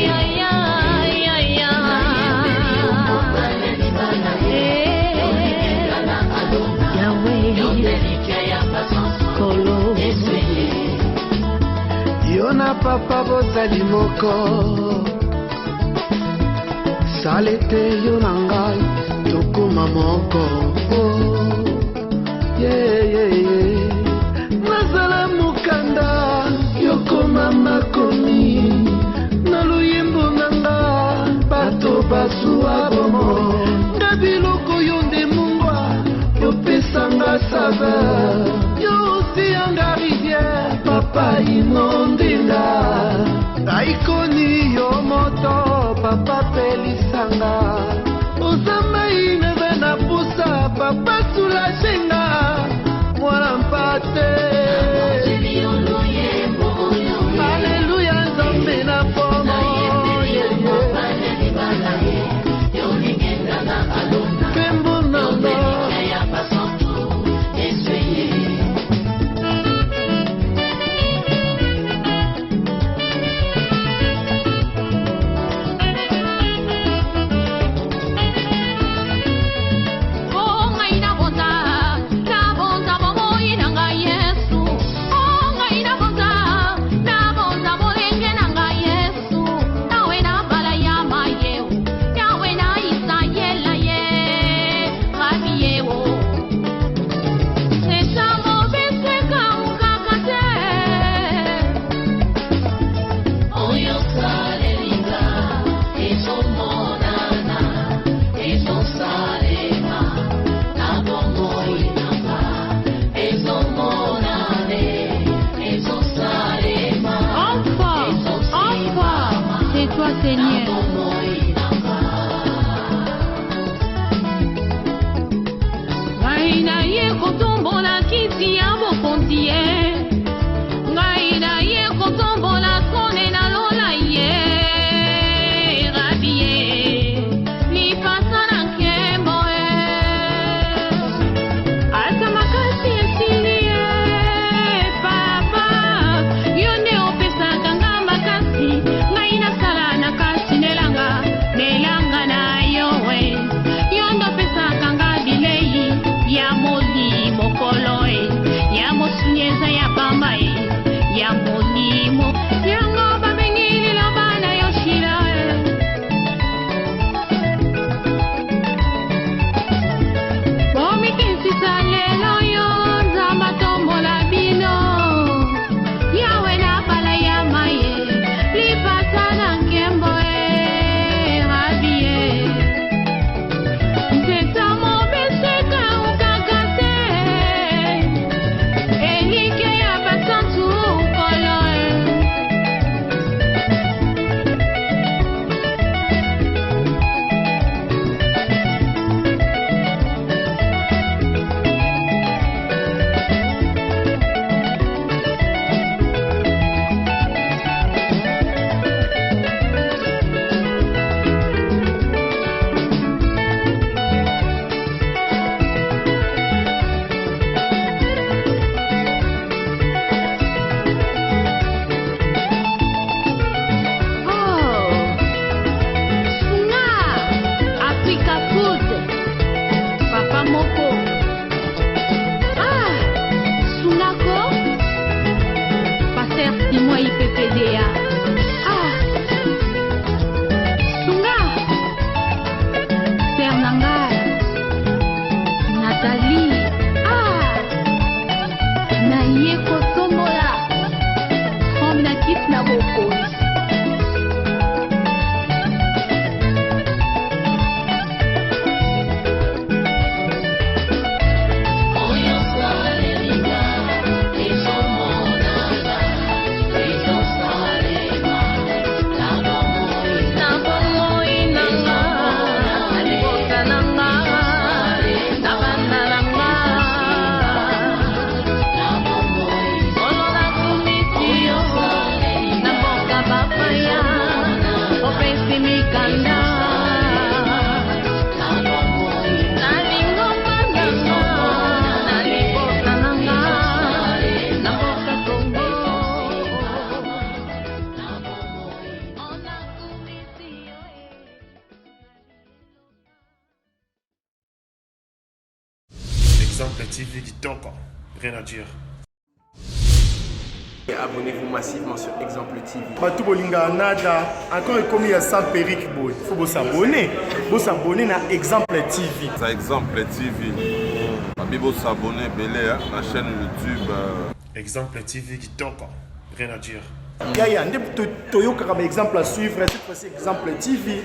K: Ya, ya, ya, ya. Yawe, Kolo.
L: Yo na papa bozali moko, sala ete yo na ngai tokóma moko. Oh, yeah, yeah, yeah. Nazala mokanda, yokoma makomi na loyembo na nga, bato bazwa bomoi nga biloko yo nde mungwa, yopesanga saveur, yo osianga rivière, papa inondinga aikoni yo moto, papa pelisanga, oza mai naza na pusa, papa soulage nga, mwana mpate. Aleluya, Nzambe na pomo.
M: Exemple TV kitoko, rien à dire.
N: Abonnez-vous massivement sur Exemple TV.
O: Bato bolingaka nada encore ekomi ya sans perruque boye faut bosabone bosabone na exemple tv
P: Ça Exemple TV. Babi bosabone ebele na chaîne YouTube.
M: Exemple TV kitoko, rien à dire.
O: Yaya nde toyokaka baexemple à suivre, cette fois-ci Exemple TV.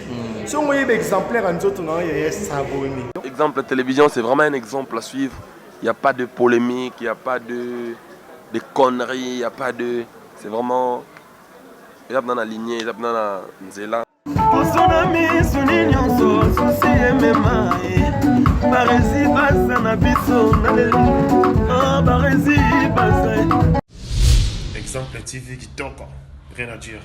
O: Soki oyeba exemplaire ya nzoto na yo, yaya, s'abonne.
Q: Exemple télévision, c'est vraiment un exemple à suivre. Il n'y a pas de polémique, il n'y a pas de conneries, il n'y a pas de. C'est vraiment. Il y a dans la lignée, il y a dans la nzela.
R: Poso na miso ni nyonso susi emema ye baresi baza na biso na lelo Ah, baresi baza.
M: Exemple TV kitoko, rien à dire.